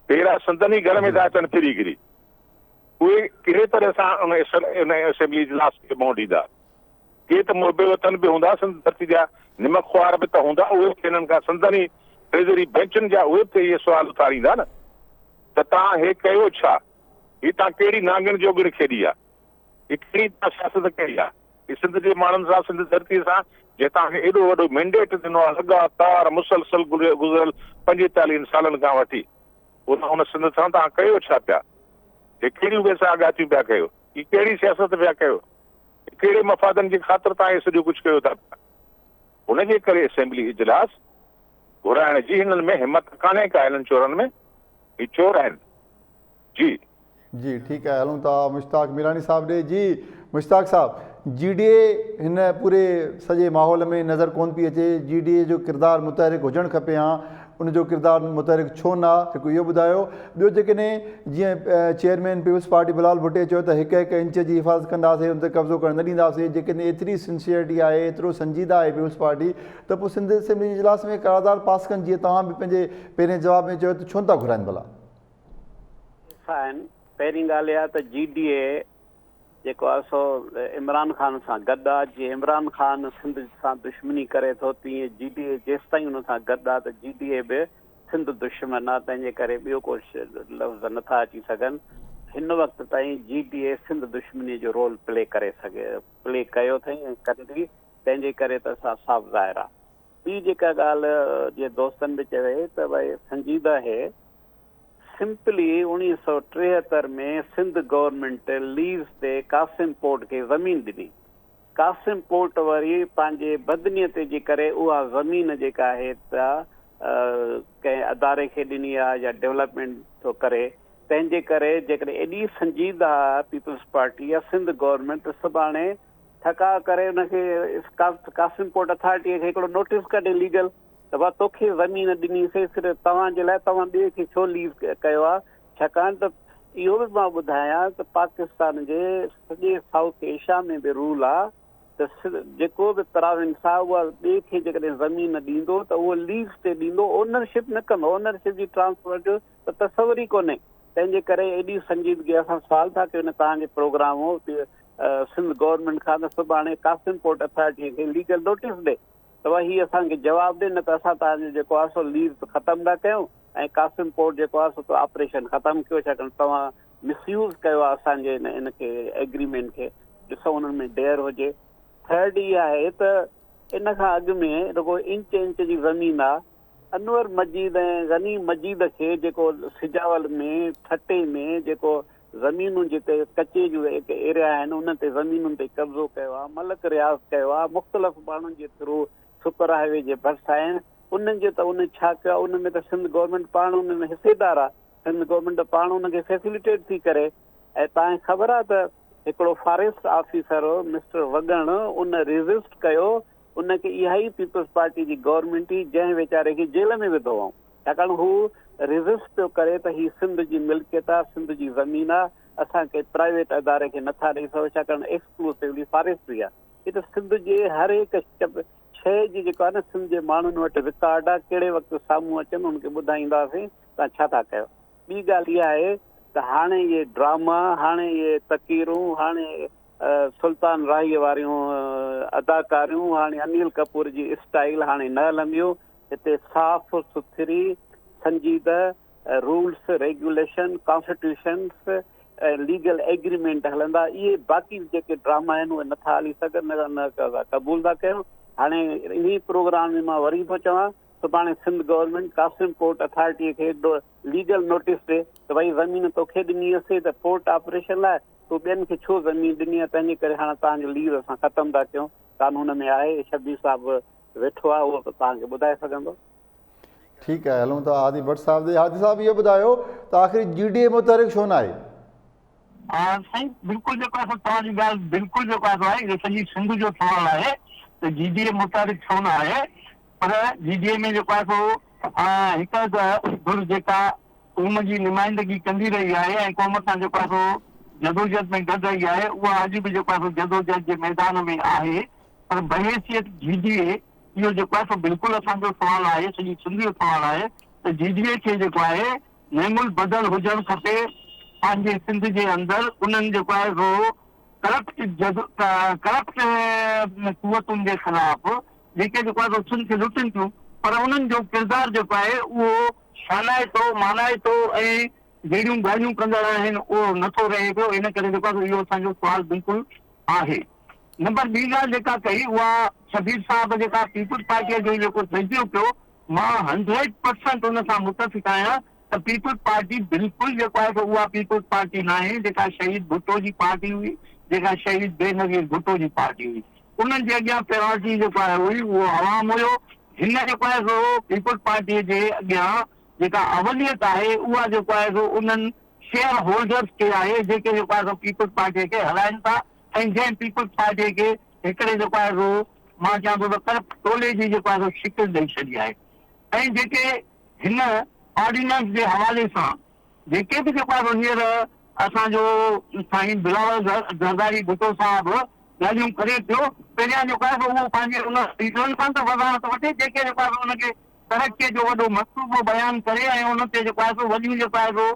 پيرا سندن ئي گهر ۾ ٿا اچن ڦري گهري، اهي ڪهڙي طرح سان ان اسيمبلي اجلاس کي منهن ڏيندا؟ ڪي ته محب وطن به هوندا، سنڌ ڌرتي جا نمڪ خوار به ته هوندا، اهي به هنن کان سندن ئي ٽريزري بينچن جا اهي به ته اهي سوال اٿاريندا نه ته توهان هي ڪيو ڇا؟ هي توهان ڪهڙي نانگڻ جوڳڻ کيڏي آهي؟ هي ڪهڙي توهان سياست ڪئي آ؟ هي سنڌ جي ماڻهن سان سنڌ ڌرتي سان جنهن توهان کي ايڏو وڏو مينڊيٽ ڏنو آهي لڳاتار مسلسل گذريل پنجيتاليهن سالن کان وٺي پوء توهان ان سنڌ سان توهان ڪيو ڇا پيا؟ هي ڪهڙيون ويساهه ڳاتيون پيا ڪيو؟ هي ڪهڙي سياست پيا ڪيو؟ ڪهڙي مفادن جي خاطر توهان هي سڄو ڪجهه ڪيو ٿا پيا؟ ان جي ڪري اسيمبلي اجلاس گهرائڻ جي هنن ۾ همت ڪانهي ڪا هنن چورن ۾ هي چور آهن جي. جي ٺيڪ آهي هلون ٿا مشتاق ميراڻي صاحب ڏي جي مشتاق صاحب جي ڊي اي هن پوري سڄي ماحول ۾ نظر ڪون پي اچي جي ڊي اي جو ڪردار متحرڪ هجڻ کپي ها ان جو ڪردار متحرڪ ڇو نه آ هڪ اهو ٻڌايو ٻيو جيڪڏهن جيئن چيئرمين پيپلز پارٽي بلال ڀٽي چيو ته هڪ هڪ انچ جي حفاظت ڪنداسين ان تي قبضو ڪرڻ نه ڏينداسين جيڪڏهن ايتري سنسيئرٽي آهي ايترو سنجيده آهي پيپلز پارٽي ته پوء سنڌ اسيمبلي جي اجلاس ۾ قرارداد پاس ڪن جيئن توهان به پنهنجي پهرين جواب ۾ چيو ته ڇو نه ٿا گهرائن ڀلا. حصا آهن پهرين ڳالهه اها ته جي ڊي اي جيڪو آهي سو عمران خان سان گڏ آهي جيئن عمران خان سنڌ سان دشمني ڪري ٿو تيئن جي ڊي اي جيستائين ان سان گڏ آهي ته جي ڊي اي به سنڌ دشمن آهي تنهن جي ڪري ٻيو ڪو لفظ نٿا اچي سگهن هن وقت تائين جي ڊي اي سنڌ دشمني جو رول پلي ڪري سگهي پلي ڪيو اٿئي ۽ ڪندي تنهن جي ڪري ته سا صاف ظاهر آهي ٻي جيڪا ڳالهه جيئن دوستن به چوي ته ڀائي سنجيده هي سمپلي 1973 ۾ سنڌ گورنمينٽ ليز تي قاسم پورٽ کي زمين ڏني. قاسم پورٽ وري پنهنجي بدنيتي جي ڪري اها زمين جيڪا آهي ته ڪنهن اداري کي ڏني آهي يا ڊولپمينٽ ٿو ڪري تنهن جي ڪري جيڪڏهن ايڏي سنجيده پيپلز پارٽي يا سنڌ گورنمينٽ ته سڀاڻي ٺڪاء ڪري ان کي قاسم پورٽ اٿارٽي کي هڪڙو نوٽيس ڪڍي ليگل ته بابا توکي زمين ڏني سي صرف توهان جي لاء توهان ٻئي کي ڇو ليز ڪيو آهي ڇاڪاڻ ته اهو به مان ٻڌايان ته پاڪستان جي سڄي سائوٿ ايشيا ۾ به رول آهي ته جيڪو به پراونس آهي اها ٻئي کي جيڪڏهن زمين ڏيندو ته اهو ليز تي ڏيندو اونرشپ نه ڪندو اونرشپ جي ٽرانسفر جو ته تصور ئي ڪونهي تنهن جي ڪري ايڏي سنجيدگي اسان سوال ٿا ڪيون توهان جي پروگرام سنڌ گورنمينٽ کان ته سڀاڻي قاسم پورٽ اٿارٽي کي ليگل نوٽيس ڏي ته هي اسان کي جواب ڏي نه ته اسان توهان جو جيڪو آهي سو ليز ختم ٿا ڪيون ۽ قاسم پورٽ جيڪو آهي سو آپريشن ختم ڪيو ڇاڪاڻ توهان مس يوز ڪيو آهي اسان جي ان کي ايگريمينٽ کي ڏسو انهن ۾ ڊيئر هجي ٿرڊ اها آهي ته ان کان اڳ ۾ رڳو انچ انچ جي زمين آهي انور مجيد ۽ غني مجيد کي جيڪو سجاول ۾ ٺٽي ۾ جيڪو زمينون جتي ڪچي جون ايريا آهن انهن تي زمينن تي قبضو ڪيو آهي ملڪ رياض ڪيو آهي مختلف ماڻهن جي ٿرو سپر هاء وي جي ڀرسان آهن انهن جو ته ان ڇا ڪيو آهي ان ۾ ته سنڌ گورنمينٽ پاڻ ان ۾ حصيدار آهي سنڌ گورنمينٽ ته پاڻ ان کي فيسليٽيٽ ٿي ڪري ۽ توهان کي خبر آهي ته هڪڙو فاريسٽ آفيسر هو مسٽر وڳڻ ان ريزسٽ ڪيو ان کي اها ئي پيپلز پارٽي جي گورنمينٽ ئي جنهن ويچاري کي جيل ۾ وڌو هئائون ڇاڪاڻ هو ريزسٽ پيو ڪري ته هي سنڌ جي ملڪيت آ سنڌ جي زمين آ اسان ڪنهن پرائيويٽ اداري کي نٿا ڏئي سگهون ڇاڪاڻ ايڪسڪلوسولي فاريسٽري آ هي ته سنڌ جي هر هڪ شيء جي جيڪو آ نه سنڌ جي ماڻهن وٽ رڪارڊ آ ڪهڙي وقت سامهون اچن ان کي ٻڌائينداسين توهان ڇا ٿا ڪيو ٻي ڳالهه اها آهي ته هاڻي اهي ڊراما هاڻي اهي تقريرون هاڻي سلطان راهيء واريون اداڪاريون هاڻي انيل ڪپور جي اسٽائيل هاڻي نه هلنديون. هتي صاف سٿري سنجيده رولس، ريگيوليشن، ڪانسٽيٽيوشنس ۽ ليگل ايگريمينٽ هلندا. اهي باقي جيڪي ڊراما آهن اهي نٿا هلي سگهن نه نه قبول ٿا ڪيون. هاڻي انهي پروگرام ۾ مان وري ٿو چوان سڀاڻي Sindh government Qasim port authority کي ليگل نوٽيس ڏي ته ڀائي زمين توکي ڏني هئسي ته پورٽ آپريشن لاء تو ٻين کي ڇو زمين ڏني آهي تنهن جي ڪري هاڻ توهان جو ليز اسان ختم ٿا ڪيون قانون ۾ آهي شبير صاحب ويٺو آهي اهو توهان کي ٻڌائي سگهندو. ٺيڪ آهي هلون ٿا هادي ڀٽ صاحب ڏي هادي صاحب اهو ٻڌايو ته آخر جي ڊي اي متحرڪ ڇو نه آهي؟ سائين بلڪل جيڪو آهي سو توهان جي ڳالهه بلڪل جيڪو آهي سو آهي اهو سڄي سنڌ جو سوال آهي ته جي ڊي اي متحرڪ ڇو نه آهي پر جي ڊي اي ۾ جيڪو آهي سو هڪ ڌر جيڪا قوم جي نمائندگي ڪندي رهي آهي ۽ قوم سان جيڪو آهي سو جدوجهد ۾ گڏ رهي آهي اها اڄ به جيڪو آهي سو جدوجهد جي ميدان ۾ آهي پر بحيثيت جي ڊي اي اهو جيڪو آهي سو بلڪل اسان جو سوال آهي سڄي سنڌ جو سوال آهي ته جي ڊي اي کي جيڪو آهي نعم البدل هجڻ کپي پنهنجي سنڌ جي اندر انهن جيڪو آهي سو ڪرپٽ جد ڪرپٽ قوتن جي خلاف جيڪي جيڪو آهي سو سنڌ کي لٽن ٿيون پر انهن جو ڪردار جيڪو آهي اهو شانائتو، مانائتو ۽ جهڙيون ڳالهيون ڪندڙ آهن اهو نه ٿو رهي پيو ان ڪري جيڪو آهي سو اهو اسان جو سوال بلڪل آهي. نمبر ٻي ڳالهه جيڪا ڪئي اها شبير صاحب جيڪا پيپلز پارٽيء جو جيڪو تجزيو ڪيو مان هنڊريڊ پرسنٽ ان سان متفق آهيان ته پيپلز پارٽي بلڪل جيڪو آهي سو اها پيپلز پارٽي ناهي جيڪا شهيد ڀٽو جي پارٽي هئي جيڪا شهيد بينظير ڀٽو جي پارٽي هئي انهن جي اڳيان پرائرٽي جيڪو آهي هئي اهو عوام هيو هن جيڪو آهي سو پيپلز پارٽي جي اڳيان جيڪا اوليت آهي اها جيڪو آهي سو انهن شيئر هولڊرز کي آهي جيڪي جيڪو آهي سو پيپلز پارٽي کي هلائن ٿا ۽ جنهن پيپلز پارٽي کي هڪڙي جيڪو آهي سو مان چوان ٿو ته ڪرپٽ ٽولي جي جيڪو آهي سو شڪل ڏئي ڇڏي آهي ۽ جيڪي هن آرڊيننس جي حوالي سان جيڪي به جيڪو آهي سو هينئر اسان جو سائين بلاول زرداري ڀٽو صاحب ڳالهيون ڪري پيو پهريان جيڪو آهي سو اهو پنهنجي ان ليڊرن کان ته وضاحت وٺي جيڪي جيڪو آهي سو ان کي ترقي جو وڏو منصوبو بيان ڪري ۽ ان تي جيڪو آهي سو وڏيون جيڪو آهي سو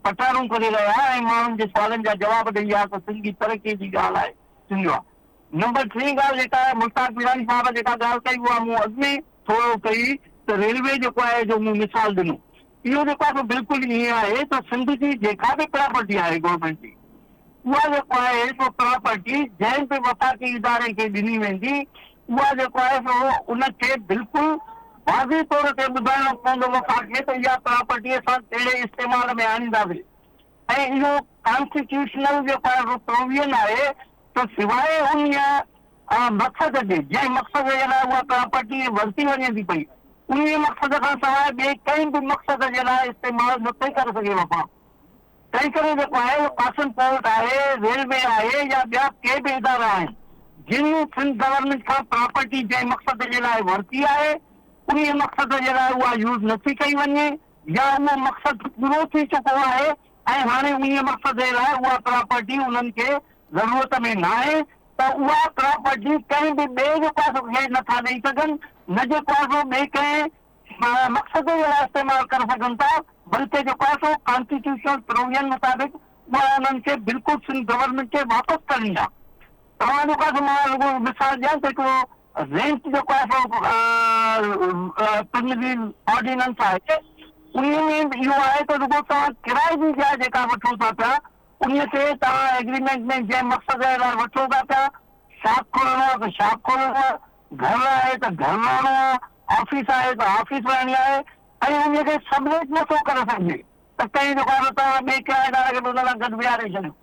پٽارون ڪري رهيا ۽ ماڻهن جي سوالن جا جواب ڏئي ويا ته سنڌ جي ترقي جي ڳالهه آهي سنڌ اها نمبر ٽين ڳالهه جيڪا آهي مشتاق پيراڻي صاحب جيڪا ڳالهه ڪئي اها مون اڳ ۾ ٿورو ڪئي ته ريلوي جيڪو آهي جو مون مثال ڏنو اهو جيڪو آهي سو بلڪل ائين آهي ته سنڌ جي جيڪا به پراپرٽي آهي گورنمينٽ جي اها جيڪو آهي سو پراپرٽي جنهن به وفاقي اداري کي ڏني ويندي اها جيڪو آهي سو ان کي بلڪل واضح طور تي ٻڌائڻو پوندو وفاق کي ته اها پراپرٽي اسان ڪهڙي استعمال ۾ آڻينداسين ۽ اهو ڪانسٽيٽيوشنل جيڪو آهي سو پروويزن آهي ته سواء انهيء مقصد جي جنهن مقصد جي لاء اها پراپرٽي ورتي وڃي ٿي پئي انهيء مقصد کان سواء ٻئي ڪنهن به مقصد جي لاء استعمال نه ٿي ڪري سگهي وفاق. تنهنڪري جيڪو آهي اهو قاسم پورٽ آهي، ريلوي آهي يا ٻيا ڪي به ادارا آهن جن سنڌ گورنمينٽ کان پراپرٽي جنهن مقصد جي لاء ورتي آهي انهيء مقصد جي لاء اها يوز نه ٿي ڪئي وڃي يا اهو مقصد پورو ٿي چڪو آهي ۽ هاڻي انهيء مقصد جي لاء اها پراپرٽي انهن کي ضرورت ۾ ناهي ته اها پراپرٽي ڪنهن به ٻئي جيڪو آهي سو کي نه ٿا ڏئي سگهن نه جيڪو آهي سو ٻئي ڪنهن مقصد جي لاء استعمال ڪري سگهن ٿا بلڪه جيڪو آهي سو ڪانسٽيٽيوشنل پروويزن مطابق اها انهن کي بلڪل سنڌ گورنمينٽ کي واپس ڪرڻي آهي. توهان جيڪو آهي سو مان رڳو مثال ڏيان ته هڪڙو رينٽ جيڪو آهي سو پرمزيز آرڊيننس آهي انهي ۾ به اهو آهي ته رڳو توهان ڪرائي جي جاء جيڪا وٺو ٿا پيا انهي کي توهان ايگريمينٽ ۾ جنهن مقصد جي لاء وٺو ٿا پيا شاپ کولڻو آهي ته شاپ کولڻو آهي گهر آهي ته گهر رهڻو آهي، آفيس آهي ته آفيس رهڻي آهي ۽ انهي کي سبليٽ نه ٿو ڪري سگهجي ته ڪنهن جو ڪارو توهان ٻئي ڪرائيدار کي به ان سان گڏ ويهاري ڇڏيو.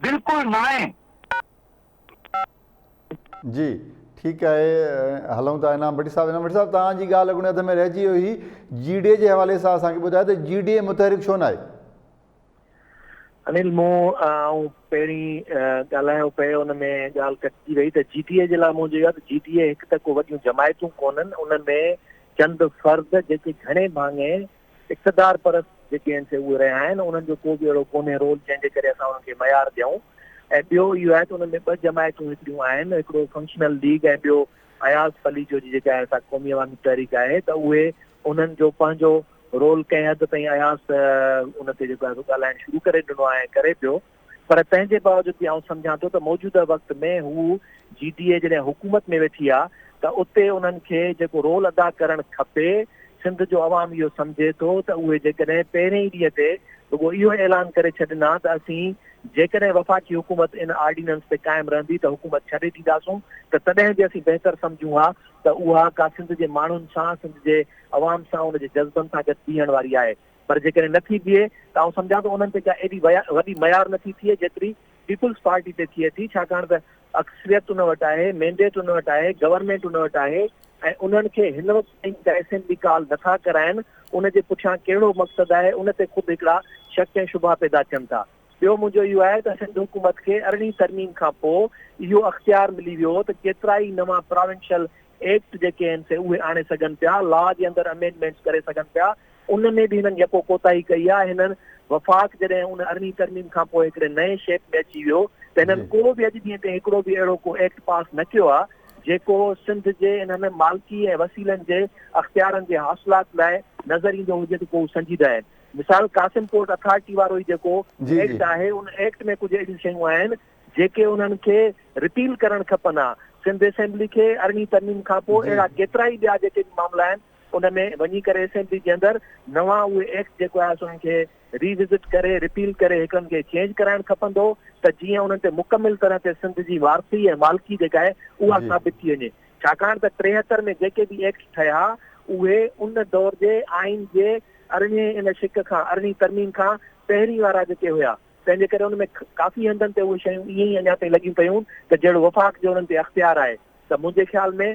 بلڪل ناهي. جي ٺيڪ آهي هلون ٿا انعام ڀٽي صاحب انعام ڀٽي صاحب توهان جي ڳالهه اڳوڻي اڌ ۾ رهجي وئي هئي جي ڊي اي جي حوالي سان اسان کي ٻڌايو ته جي ڊي اي متحرڪ ڇو ناهي؟ انيل مون آئون پهرين ڳالهايو پئي ان ۾ ڳالهه ڪٽجي وئي ته جي ڊي اي جي لاء مون چيو ته جي ڊي اي هڪ ته ڪو وڏيون جماعتون ڪونهن ان ۾ چند فرد جيڪي گهڻي ڀاڱي اقتدار پرست جيڪي آهن سي اهي رهيا آهن انهن جو ڪو به اهڙو ڪونهي رول جنهن جي ڪري اسان انهن کي معيار ڏيون ۽ ٻيو اهو آهي ته انهن ۾ ٻه جماعتون هڪڙيون آهن هڪڙو فنڪشنل ليگ ۽ ٻيو اياز پليجو جي جيڪا آهي سا قومي عوامي تحريڪ آهي ته اهي انهن جو پنهنجو رول ڪنهن حد تائين اياز ان تي جيڪو آهي سو ڳالهائڻ شروع ڪري ڏنو آهي ۽ ڪري پيو پر تنهن جي باوجود به آئون سمجهان ٿو ته موجوده وقت ۾ هو جي ڊي اي جڏهن حڪومت ۾ ويٺي آهي ته اتي انهن کي جيڪو رول ادا ڪرڻ کپي سنڌ جو عوام اهو سمجهي ٿو ته اهي جيڪڏهن پهرين ئي ڏينهن تي رڳو اهو اعلان ڪري ڇڏين ها ته اسين جيڪڏهن وفاقي حڪومت ان آرڊيننس تي قائم رهندي ته حڪومت ڇڏي ڏينداسون ته تڏهن به اسين بهتر سمجهون ها ته اها ڪا سنڌ جي ماڻهن سان سنڌ جي عوام سان ان جي جذبن سان گڏ بيهڻ واري آهي پر جيڪڏهن نه ٿي بيهي ته آئون سمجهان ٿو انهن تي ڪا ايڏي وڏي ميار نه ٿي ٿئي جيتري پيپلز پارٽي تي ٿئي ٿي ڇاڪاڻ ته اڪثريت ان وٽ آهي، مينڊيٽ ان وٽ آهي، گورنمينٽ ان وٽ آهي ۽ انهن کي هن وقت تائين ڪا اسيمبلي ڪال نه ٿا ڪرائن ان جي پٺيان ڪهڙو مقصد آهي ان تي خود هڪڙا شڪ ۽ شبها پيدا ٿين ٿا. ٻيو منهنجو اهو آهي ته سنڌ حڪومت کي ارڙهين ترميم کان پوء اهو اختيار ملي ويو هو ته ڪيترائي نوان پراونشل ايڪٽ جيڪي آهن سي اهي آڻي سگهن پيا، لا جي اندر امينڊمينٽس ڪري سگهن پيا، ان ۾ به هنن يڪو ڪوتاهي ڪئي آهي، هنن وفاق جڏهن ان ارڙهين ترميم کان پوء هڪڙي نئين شيپ ۾ اچي ويو ته هنن ڪو به اڄ ڏينهن تائين هڪڙو به اهڙو ڪو ايڪٽ پاس نه ڪيو آهي جيڪو سنڌ جي انهن مالڪي ۽ وسيلن جي اختيارن جي حاصلات لاء نظر ايندو هجي ته ڪو هو سنجيده آهن. مثال قاسم پورٽ اٿارٽي وارو ئي جيڪو ايڪٽ آهي ان ايڪٽ ۾ ڪجهه اهڙيون شيون آهن جيڪي انهن کي رپيل ڪرڻ کپن ها. سنڌ اسيمبلي کي ارڙهين ترميم کان پوء اهڙا ڪيترائي ٻيا جيڪي به معاملا آهن ان ۾ وڃي ڪري اسيمبلي جي اندر نوان اهي ايڪٽ جيڪو آهي سو انهن کي ري وزٽ ڪري رپيل ڪري هڪڙن کي چينج ڪرائڻ کپندو ته جيئن انهن تي مڪمل طرح تي سنڌ جي وارثي ۽ مالڪي جيڪا آهي اها ثابت ٿي وڃي ڇاڪاڻ ته 73 ۾ جيڪي به ايڪٽ ٺهيا اهي ان دور جي آئين جي ارڙهين ان شق کان ارڙهين ترميم کان پهرين وارا جيڪي هيا تنهن جي ڪري ان ۾ ڪافي هنڌن تي اهي شيون ائين ئي اڃا تائين لڳيون پيون ته جهڙو وفاق جو انهن تي اختيار آهي ته منهنجي خيال ۾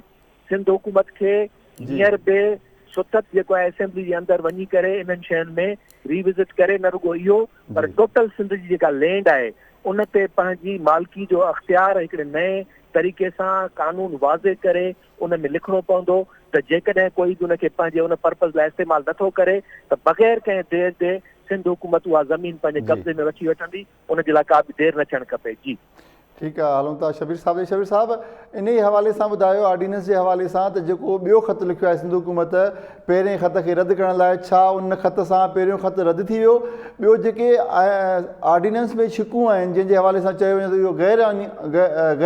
سنڌ حڪومت کي هينئر به ستت جيڪو آهي اسيمبلي جي اندر وڃي ڪري انهن شين ۾ ري وزٽ ڪري نه رڳو اهو پر ٽوٽل سنڌ جي جيڪا لينڊ آهي ان تي پنهنجي مالڪي جو اختيار هڪڙي نئين طريقي سان قانون واضح ڪري ان ۾ لکڻو پوندو ته جيڪڏهن ڪوئي به ان کي پنهنجي ان پرپز لاء استعمال نٿو ڪري ته بغير ڪنهن دير جي سنڌ حڪومت اها زمين پنهنجي قبضي ۾ وٺي وٺندي ان جي لاء ڪا به دير نه ٿيڻ کپي جي. ٺيڪ آ هلون ٿا شبير صاحب ڏي شبير صاحب انهي حوالي سان ٻڌايو آرڊيننس جي حوالي سان ته جيڪو ٻيو خط لکيو آهي سنڌ حڪومت پهرين خط کي رد ڪرڻ لاء ڇا ان خط سان پهريون خط رد ٿي ويو ٻيو جيڪي آرڊيننس ۾ شقون آهن جنهن جي حوالي سان چيو وڃي ٿو اهو غير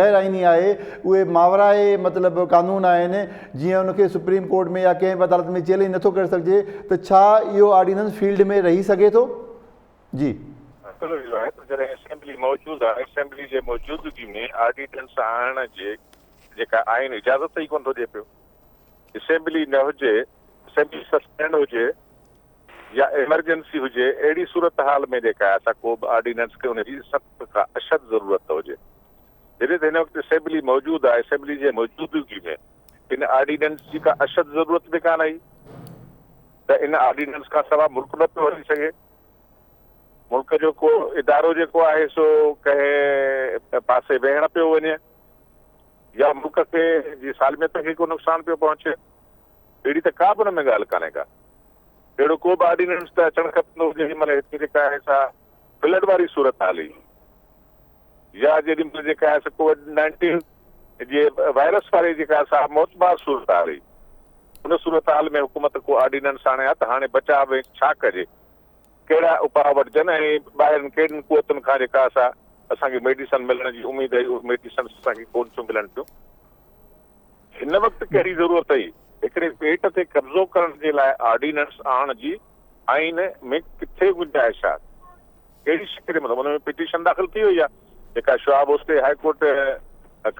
غير آئيني آهي اهي ماورائي مطلب قانون آهن جيئن ان کي سپريم ڪورٽ ۾ يا ڪنهن به عدالت ۾ چئلينج نٿو ڪري سگهجي ته ڇا اهو آرڊيننس فيلڊ ۾ رهي سگهي ٿو جي. مسئلو اهو آهي ته جڏهن اسيمبلي موجود آهي، اسيمبلي جي موجودگي ۾ آرڊيننس آڻڻ جي جيڪا آئين اجازت ئي ڪونه ٿو ڏئي پيو. اسيمبلي نه هجي، اسيمبلي سسپينڊ هجي يا ايمرجنسي هجي، اهڙي صورتحال ۾ جيڪا آهي سا ڪو به آرڊيننس کي ان جي سخت کان اشد ضرورت هجي. جڏهن ته هن وقت اسيمبلي موجود آهي، اسيمبلي جي موجودگي ۾ ان آرڊيننس جي ڪا اشد ضرورت به ڪانه آئي ته ان آرڊيننس کان سوا ملڪ نه پيو هلي سگهي. ملڪ جو ڪو ادارو جيڪو آهي سو ڪنهن پاسي ويهڻ پيو وڃي يا ملڪ کي جي سالميت کي ڪو نقصان پيو پهچي اهڙي ته ڪا به ان ۾ ڳالهه ڪانهي ڪا اهڙو ڪو به آرڊيننس ته اچڻ کپندو جيڏي مهل هتي جيڪا آهي سا فلڊ واري صورت حال هئي يا جيڏي مهل جيڪا آهي سا ڪووڊ 19 جي وائرس واري جيڪا سا موتمار صورت حال هئي ان صورتحال ۾ حڪومت ڪو آرڊيننس آڻي ها ته هاڻي بچاء ۾ ڇا ڪجي، ڪهڙا اپاء وٺجن ۽ ٻاهرين ڪهڙين قوتن کان جيڪا سا اسان کي ميڊيسن ملڻ جي اميد هئي اهي ميڊيسنس اسان کي ڪونه ٿيون ملن پيون. هن وقت ڪهڙي ضرورت هئي هڪڙي ٻيٽ تي قبضو ڪرڻ جي لاء آرڊيننس آڻڻ جي آئين ۾ ڪٿي گنجائش آهي؟ ڪهڙي شق جي مطلب ان ۾ پٽيشن داخل ٿي وئي آهي جيڪا شهاب هوسٽي هاء ڪورٽ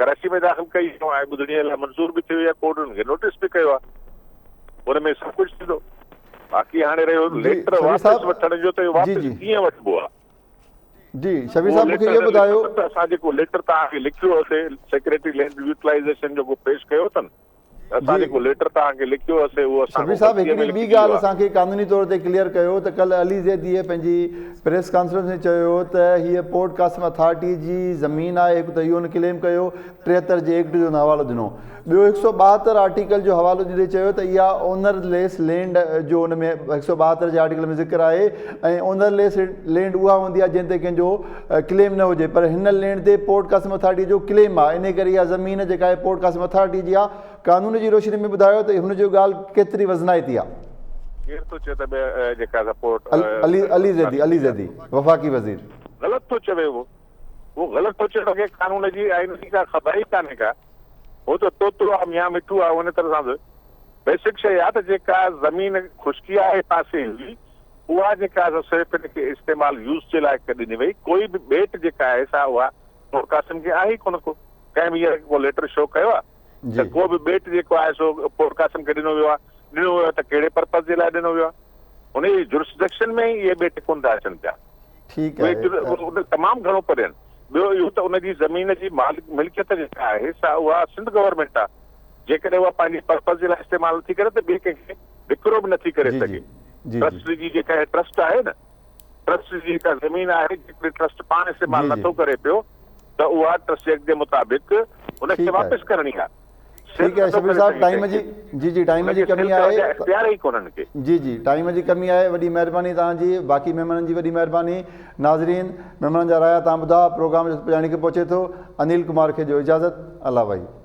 ڪراچي ۾ داخل ڪئي ۽ ٻڌڻي لاء منظور به ٿي وئي آهي ڪورٽ ان کي نوٽيس به ڪيو آهي ان ۾ سڀ ڪجهه ٿيندو باقي هاڻي رهيو ليٽر واپس وٺڻ جو ته واپس ڪيئن وٺبو آهي جي شبير صاحب مونکي اهو ٻڌايو ته اسان جيڪو ليٽر توهان کي لکيو هوسي سيڪريٽري لينڊ يوٽيلائيزيشن جو پيش ڪيو اٿن اسان جيڪو ليٽر توهان کي لکيو هوسي اهو اسان شبير صاحب هڪڙي ٻي ڳالهه اسان کي قانوني طور تي ڪليئر ڪيو ته ڪلهه علي زيديء پنهنجي پريس ڪانفرنس ۾ چيو ته هيء پورٽ قاسم اٿارٽي جي زمين آهي هڪ ته اهو هن ڪليم ڪيو 73 جي ايڪٽ جو هن حوالو ڏنو ٻيو 172 آرٽيڪل جو حوالو ڏيندي چيو ته اها اونر ليس لينڊ جو ان ۾ 172 جي آرٽيڪل ۾ ذڪر آهي ۽ اونر ليس لينڊ اها هوندي آهي جنهن تي ڪنهن جو ڪليم نه هجي پر هن لينڊ تي پورٽ قاسم اٿارٽي جو ڪليم آهي انهي ڪري اها زمين جيڪا آهي پورٽ قاسم اٿارٽي جي آهي قانون جي روشني ۾ ٻڌايو ته هن جو ڳالهه ڪيتري وزنائتي آهي. ڪير ٿو چئي ته جيڪا سا پورٽ علي علي زيدي علي زيدي وفاقي وزير. غلط ٿو چوي اهو اهو غلط ٿو چئي ان کي قانون جي آئين جي ڪا خبر ئي ڪانهي ڪا هو ته طوطو آ ميان مٺو آ ان طرح سان بيسڪ شيء آ ته جيڪا زمين خشڪي آهي پاسي هئي اها جيڪا آهي سا صرف ان کي استعمال Use جي لاء ڏني وئي، ڪوئي به ٻيٽ جيڪا آهي سا اها پورٽ قاسم کي آهي ئي ڪونه ڪو، ڪنهن به هينئر ڪو ليٽر شو ڪيو آهي ته ڪو به ٻيٽ جيڪو آهي سو پورٽ قاسم کي ڏنو ويو آهي، ڏنو ويو آهي ته ڪهڙي پرپز جي لاء ڏنو ويو آهي، ان جي جورسڊڪشن ۾ ئي اهي ٻيٽ ڪونه ٿا اچن پيا، ٺيڪ آهي. تمام گهڻو پري آهن، ٻيو اهو ته ان جي زمين جي مالڪ ملڪيت جيڪا آهي سا اها سنڌ گورنمينٽ آهي، جيڪڏهن اها پنهنجي پرپز جي لاء استعمال نٿي ڪري ته ٻئي ڪنهن کي وڪرو به نٿي ڪري سگهي. ٽرسٽ جي جيڪا هي ٽرسٽ آهي نه ٽرسٽ جي جيڪا زمين آهي جيڪڏهن ٽرسٽ پاڻ استعمال نٿو ڪري پيو ته اها ٽرسٽ ايڪٽ جي مطابق ان کي واپس ڪرڻي آهي. ٺيڪ آهي شبير صاحب ٽائيم جي جي جي ٽائيم جي ڪمي آهي اختيار ئي ڪونهن ڪي جي جي ٽائيم جي ڪمي آهي وڏي مهرباني توهان جي باقي مهمانن جي وڏي مهرباني ناظرين مهمانن جا رايا توهان ٻڌا پروگرام جو پڄاڻي کي پهچي ٿو انيل ڪمار کي ڏيو اجازت الله وحي.